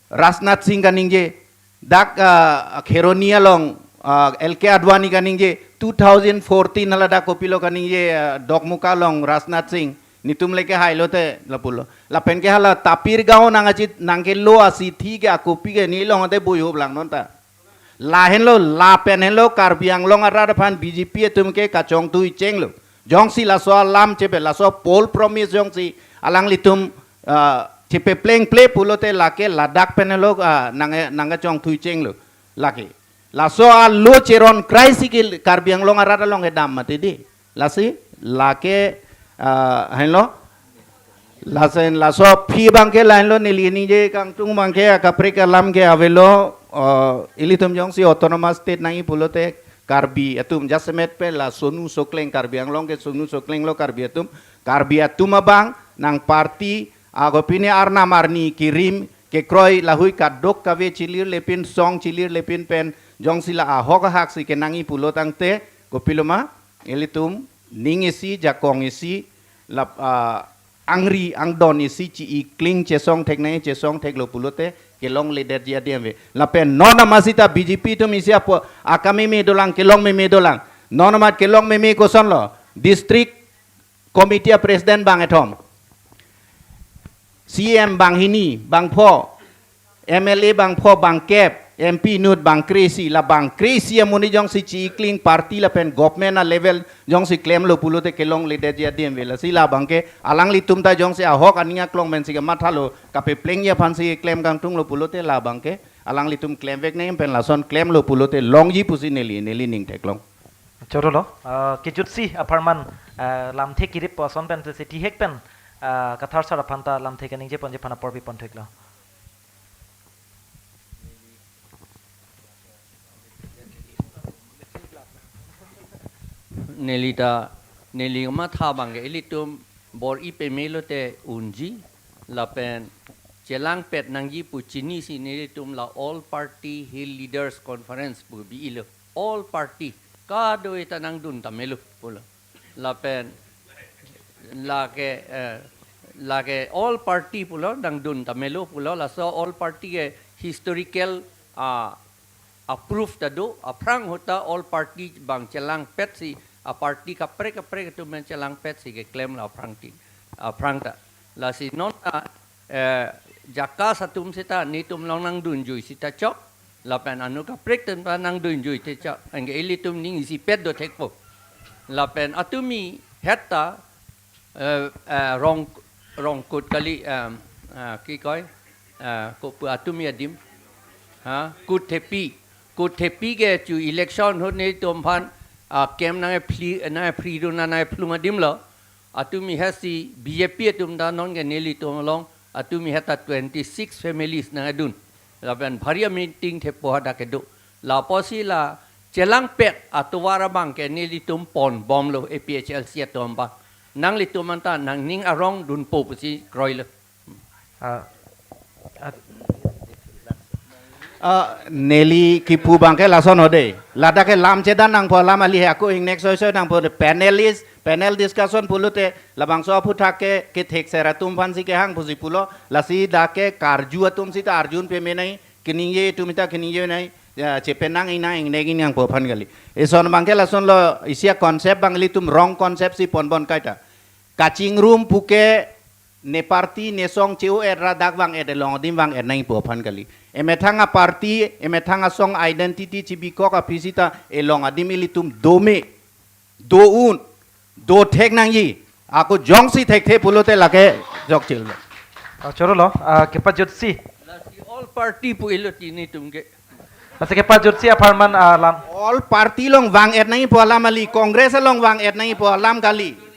Rajnath Singh kaningje, dak, ah, Kheroni along, ah, L K Advani kaningje, two thousand fourteen haladak kopilo kaningje, ah, Dokmoka along Rajnath Singh, netum lake hailo te lapulo. Lapen ke hala Tapir Gaon nang achit nangkelo asithi ke akopi ke neli longte bui hup lang non ta. Lahenlo, lapen henlo Karbi Anglong arat aphan B J P atum ke kachongthui chenglo. Jongsi laso alam chepe, laso poll promise jongsi alanglitum, ah, chepepleng ple pulote lake ladak pen henlo, ah, nang, nangkachongthui chenglo. Lake. Laso alo cheron krai si ke Karbi Anglong arat along kedam mati di. Lasi, lake, ah, henlo. Lasen laso aphi abang ke lahenlo, neli ningje kangtung abang ke akaprek alam ke avelo, ah, ilitum jongsi autonomous state nangji pulote Karbi atum jasemet pen la Sonu Sokleng, Karbi Anglong ke Sonu Sokleng lo Karbi atum, Karbi atum abang nang party, ako pine arnam arni kirim kekroi lahui kadokave chilir lepin song chilir lepin pen jongsi la ahok ahak si kenangji pulo tangte, kopiloma, ilitum ning isi, jakong isi, lap, ah, angri angdon isi chi-ikling chesong thek nangji, chesong theklo pulote kelongledetji adim ave. Lapen non amatsi ta B J P atum isi apo akam meme dolang, kelong meme dolang. Non amat kelong meme kosonlo, district committee a-president bang kethom, C M bang hini, bang pho, M L A bang pho, bang kep, M P inut bang kre-isi, la bang kre-isi amonit jongsi chi-ikling party lapen government a-level jongsi klemlo pulote kelongledetji adim ave. Lasi labang ke alanglitum ta jongsi ahok aning aklong pensi kamathalo, kapeplengji aphansi klem kangtunglo pulote labang ke alanglitum klemvek nangji pen lason klemlo pulote longji pusi neli, neli ning theklong. Choro lo, ah, kejutsi apharman, ah, lamthe kirip pu ason pen si thihek pen, ah, Kathar sir aphan ta lamthe kaningje ponji aphan apor pipontheklo. Neli ta, neli kamatha abang ke ilitum bor-i pemelo te unji, lapen chelangpet nangji pu chinisi nelitum la All Party Hill Leaders Conference pu bi-ilo. All party kado-i ta nangdun tame lo pulo. Lapen lake, eh, lake all party pulo nangdun tame lo pulo, laso all party ke historical, ah, a proof ta do, aphrang ahut ta all party bang chelangpetsi, a party kaprek kaprek atum pen chelangpetsi keklem lo aphrang ti, aphrang ta. Lasi non ta, eh, JACAS atum seta netum along nangdunjui seta chok, lapen anu kaprek atum ta nangdunjui te chok, anke ilitum ning isipet do thekpo. Lapen atumi het ta, eh, eh, rong, rongkut kali, em, eh, ki koi, eh, kopu atumi adim, ha, Kutthepi, Kutthepi ke chu election ahut netum aphan, ah, kem nangkephli, nangkephri dun, nangkephlung adim lo. Atumi hetsi BJP atum ta non ke nelitum along, atumi het ta twenty-six families nangkedun. Lapen bhari meeting thepo hadak kedo. Lapusi la chelangpet atovar abang ke nelitum ponbomlo APHLC atum abang. Nanglitum anta nangning arong dunpo pusi kroilo. Ah, ah, Ah, neli kipu abang ke lason ode. Ladak ke lam chedan nangpo alam kali he, ako ingnek soisoi nangpo de panelist, panel discussion pulote labangso aphuthak ke kethekser atum aphansi kehang pusi pulo, lasi dak ke karju atum seta arjun pame nai, keningje atum ta keningje nai, ya, chepenang ina ingnek in nangpo aphan kali. Eson abang ke lasonlo, isi a concept abang ilitum wrong concept si ponbom kaita. Kachingrum puke ne party ne song che-o-et ra dak vang-et along adim vang-et nangpo aphan kali. Emethang a party, emethang asong identity chibikok aphi seta elong adim ilitum dome, do-un, dothek nangji. Ako jongsi thekthe pulote lake jokchil. Ah, chorolo, ah, kepajutsi. Lasi all party pu ilo ti netum ke. Lasi kepajutsi apharman, ah, lam. All party along vang-et nangpo alam kali, Congress along vang-et nangpo alam kali.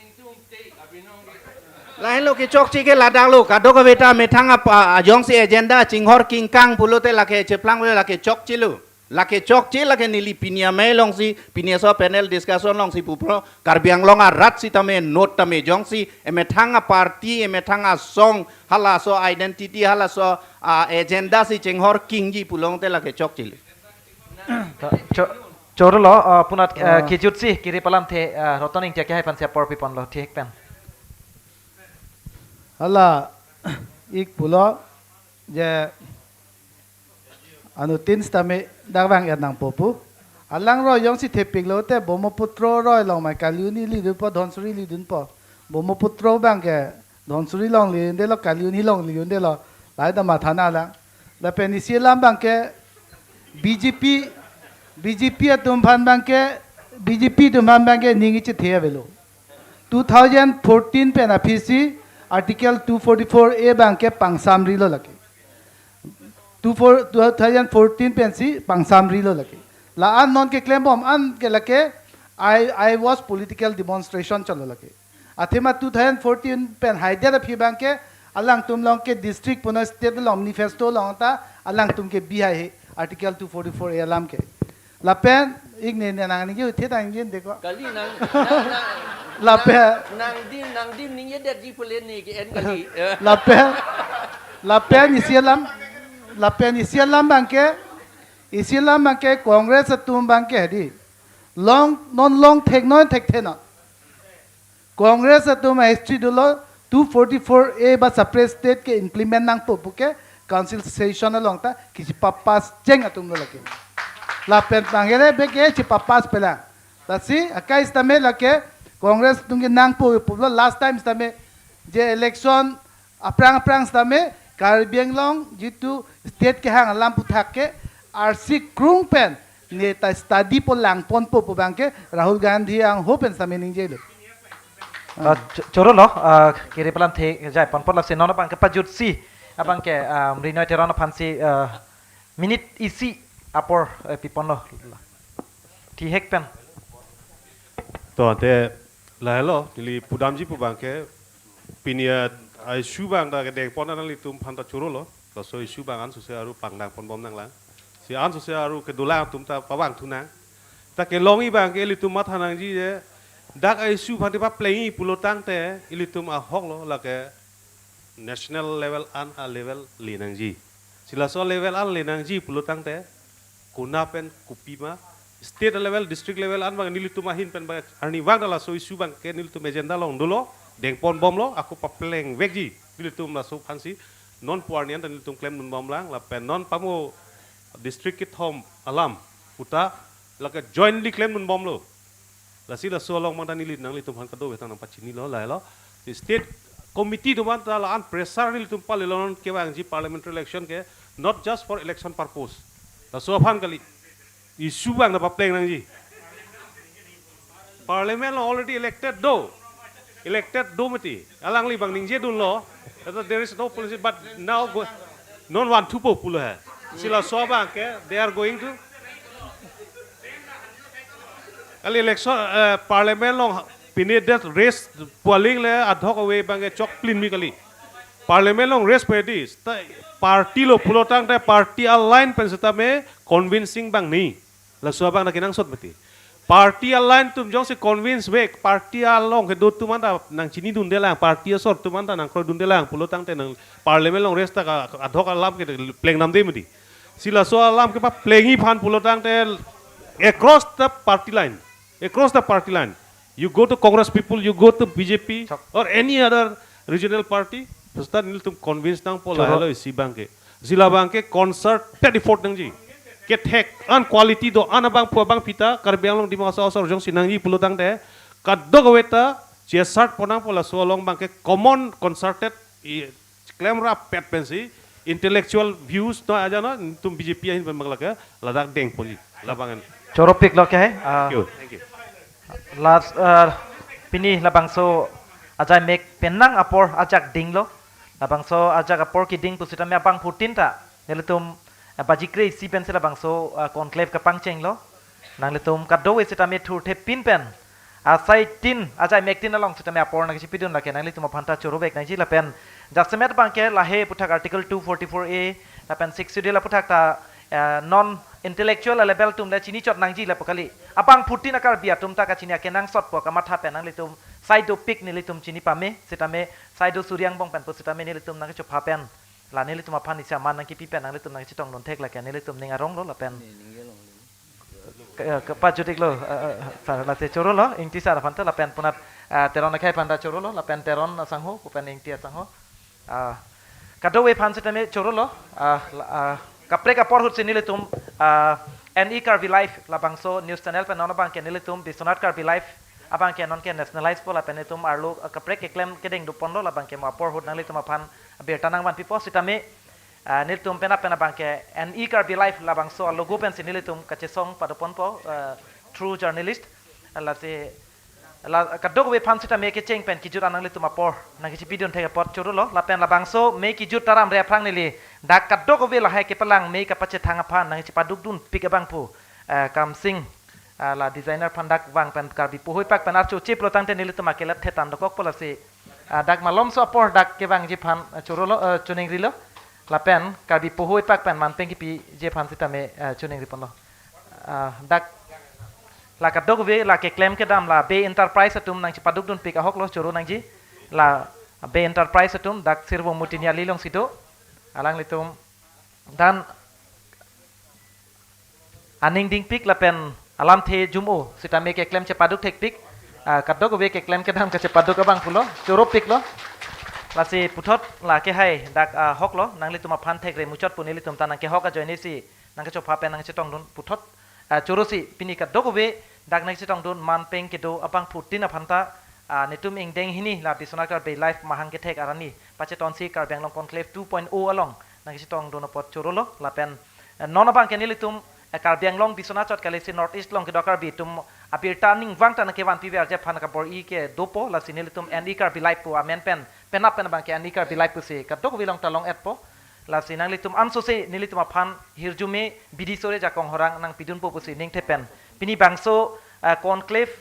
Lahelo kechokche ke ladak lo, kadokave ta methang apa, ajongsi agenda chinghor kingkang pulote lake cheplang pulo lake chokchelo. Lake chokche lake neli pini amei alongsi, pini aso panel discussion alongsi pupo, Karbi Anglong arat sitame note tame jongsi, emethang a party, emethang asong, halaso identity, halaso, ah, agenda si chinghor kingji pulote lake chokchelo. Ta, cho-, chorolo, ah, punat, ah, Ah. kejutsi, kiri palamthe, ah, Roton Ingti ke hai aphansi apor piponlo, thihek pen. Hala, ik pulo, je, anuttin sitame dak vang-et nangpo pu. Alang roi jongsi thepiklote Brahmaputra roi along mai kali un-e lidunpo, Dhansiri lidunpo. Brahmaputra abang ke Dhansiri along lidundelo, kali un-e along lidundelo. Lahai ta matha nanglang. Lapen isi alam abang ke BJP, BJP atum aphan abang ke, BJP atum aphan abang ke ning ichethe avelo. Two thousand fourteen pen aphisi Article two forty-four A abang ke pangsamrilo lake. Two four, two thousand fourteen pensi pangsamrilo lake. La-an non keklembom an ke lake, I, I was political demonstration cholo lake. Athema two thousand fourteen pen haidet aphi abang ke, alangtum along ke district puno state along manifesto along ta alangtum ke bihai he Article two forty-four A alam ke. Lapen, ik ne, ne nangning ke uthe tangji deko. Kali nang, nang, nang, Lapen. nang, nangdim, nangdim ningjedetji pule ne ke-en kali. Lapen, lapen isi alam, lapen isi alam abang ke, isi alam abang ke Congress atum abang ke di. Long, non long theknon thekthe non. Congress atum a history dolo, two forty-four A ba separate state ke implement nangpo puke council session along ta kachipapass cheng atumlo lake. Lapen pangere beke chipapass pelang. Lasi akai sitame lake Congress atum ke nangpo pulo last time sitame je election aphrang aphrang sitame Karbi Anglong jitu state kehang alam aphuthak ke arsi krung pen ne ta study po langponpo pu abang ke Rahul Gandhi angho pen sitame ningjelo. Ah, cho-, chorolo, ah, kiri palamthe jai ponpon lasi non abang kepajutsi abang ke, ah, Rinoi Teron aphansi, ah, minute isi apor, eh, piponlo. Thihek pen. To ante lahelo, neli pudamji pu abang ke, pini a-issue abang ta kedengpon nanglitum aphan ta chorolo, laso issue abang ansose aru pangdang ponbom nanglang. Si ansose aru kedolang atum ta pavang thunang. Ta kelongji abang ke ilitum matha nangji je, dak a-issue aphan te paplengji pulo tangte, ilitum ahoklo lake national level an a level le nangji. Si laso level an le nangji pulo tangte, kona pen kopi ma, state level, district level an abang nelitum ahin pen abang arnivang ta laso issue abangke nelitum agenda along dolo, dengpon bomlo, ako papleng vekji nelitum laso aphansi non pu arni an ta nelitum klemdun bomlang, lapen non pamo district kethom alam puta lake jointly klemdun bomlo. Lasi laso along abang ta neli nanglitum aphan kadokave ta nangpachinilo lahelo. State committee atum an ta la-an pressure nelitum palilo, non kevangji parliamentary election ke, not just for election purpose. Laso aphan kali, issue abang ta papleng nangji. Parliament along already elected do. Elected do mati. Alangli abang ningjedunlo. That there is no policy, but now go, non van thupo pulo he. Si laso abangke, they are going to. Kali election, eh, parliament along pine det race pu aling le adhok ave abangke chokplinme kali. Parliament along race pu edi, ta party lo pulotangte party aline pen setame convincing abang ni. Laso abang ta kenangsot mati. Party aline atum jongsi convince vek, party along kedo atum an ta nangchinidundelang, party asor atum an ta nangkroidundelang pulotangte nang parliament along race ta ka adhok alam ke pleng namde mati. Si laso alam ke paplengji aphan pulotangte across the party line, across the party line. You go to Congress people, you go to B J P or any other regional party, basta nelitum convince nangpo. Choro. Lahelo isi abangke. Si la abangke concerted effort nangji. Kethek an quality do an abangphu abangpi ta Karbi Anglong Dima Hasao asor jongsi nangji pulotangte kadokave ta chesartpon nangpo, laso along abangke common concerted i-, klemrap pet pensi intellectual views to aja no, nelitum B J P ahin pen abang lake ladak dengponji. Labang an. Choropiklo ke, ah. Thank you. Thank you. Last, ah, pini labangso ajaimek penang apor ajak dinglo. Labangso ajak apor keding pusitame abangphutin ta nelitum, ah, baji kre-isi pensi labangso, ah, conclave kapangchenglo. Nanglitum kadokave sitame thurthepin pen asaitin, ajaimek tin along sitame apor nangkachipidun lake nanglitum aphan ta chorovek nangji lapen jasemet abangke lahei aputhak Article two forty-four A lapen Sixth Schedule aputhak ta, eh, non intellectual level atum le chinichot nangji lapu kali. Abangphutin a-Karbi atum ta kachini akenangsotpo kamatha pen nanglitum sai dopik nelitum chini pame sitame sai do suri angbong pen pusitame nelitum nangkachopha pen la nelitum aphan isi aman nangkipi pen nanglitum nangchetongdun thek lake nelitum ning aronglo lapen ke, ke, pajutiklo, eh, eh, sar lasi chorolo, Ingti sar aphan ta lapen punat, eh, Teron akhai aphan ta chorolo, lapen Teron asangho, lapen Ingti asangho. Ah, kadokave aphan sitame chorolo, ah, la, ah, kaprek apor ahutsi nelitum, ah, N E Karbi Live labangso news channel pen non abangke nelitum Biswanath Karbi Live abangke nonke nationalize po lapen nelitum arlo, ah, kaprek keklem kedeng doponlo labangke mo apor ahut nanglitum aphan birta nangvanpipo sitame, ah, nelitum penap pen abangke N E Karbi Live labangso alogo pensi nelitum kachesong padoponpo, ah, through journalist. Lasi la kadokave aphan sitame kecheng pen kejut an nanglitum apor nangkachipidun thek apot chorolo lapen labangso me kejut taram re aphrang neli dak kadokave lahei kepalang me kapachethang aphan nangkachipadukdunpik abangphu, ah, Kamsing, ah, la designer aphan dak vang pen Karbi puhoipak pen archo chip lo tangte nelitum akelep thetan dokokpo lasi, ah, dak malomso apor dak kevangji aphan, ah, chorolo, ah, choningrilo. Lapen Karbi puhoipak pen manpeng kipiji aphan sitame, ah, choningriponlo. Ah, dak la kadokave la keklem kedam la Bey Enterprise atum nangchipadukdunpik ahoklo choro nangji. La Bey Enterprise atum dak Sirvo Mutini ali alongsi do. Alanglitum dan aning dingpik lapen alamthe jum-o sitame keklem chepaduk thekpik, ah, kadokave keklem kedam kachepaduk abangphulo, choropiklo. Lasi puthot la kehai dak, ah, ahoklo, nanglitum aphan thekre muchot pu nelitum ta nangkehok ajoinesi nangkachopha pen nangchetongdun puthot, ah, chorosi pini kadokave dak nangchetongdun manpeng kedo abangphutin aphan ta, ah, netum ingdeng hini la Biswanath Karbi Live mahang kethek arni pachetonsi Karbi Anglong Conclave two point oh along nangchetongdun apot chorolo lapen, eh, non abangke nelitum, eh, Karbi Anglong Biswanath chot kalisi North East along kedo Karbi atum abirta ningvang ta nangkevanpiverji aphan kabor-i kedopo lasi nelitum N E Karbi Live pu amen pen penap pen abangke N E Karbi Live pusi kadokave along ta long-etpo. Lasi nanglitum ansose nelitum aphan hirjume bidi sore jakong horang nangpidunpo pusi ningthe pen pini bangso, eh, conclave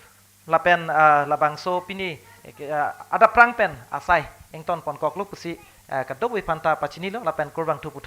lapen, ah, labangso pini, eh, ke, ah, adapprang pen asai ingtonponkoklo pusi, ah, kadokave aphan ta pachinilo lapen kurvangthu puthot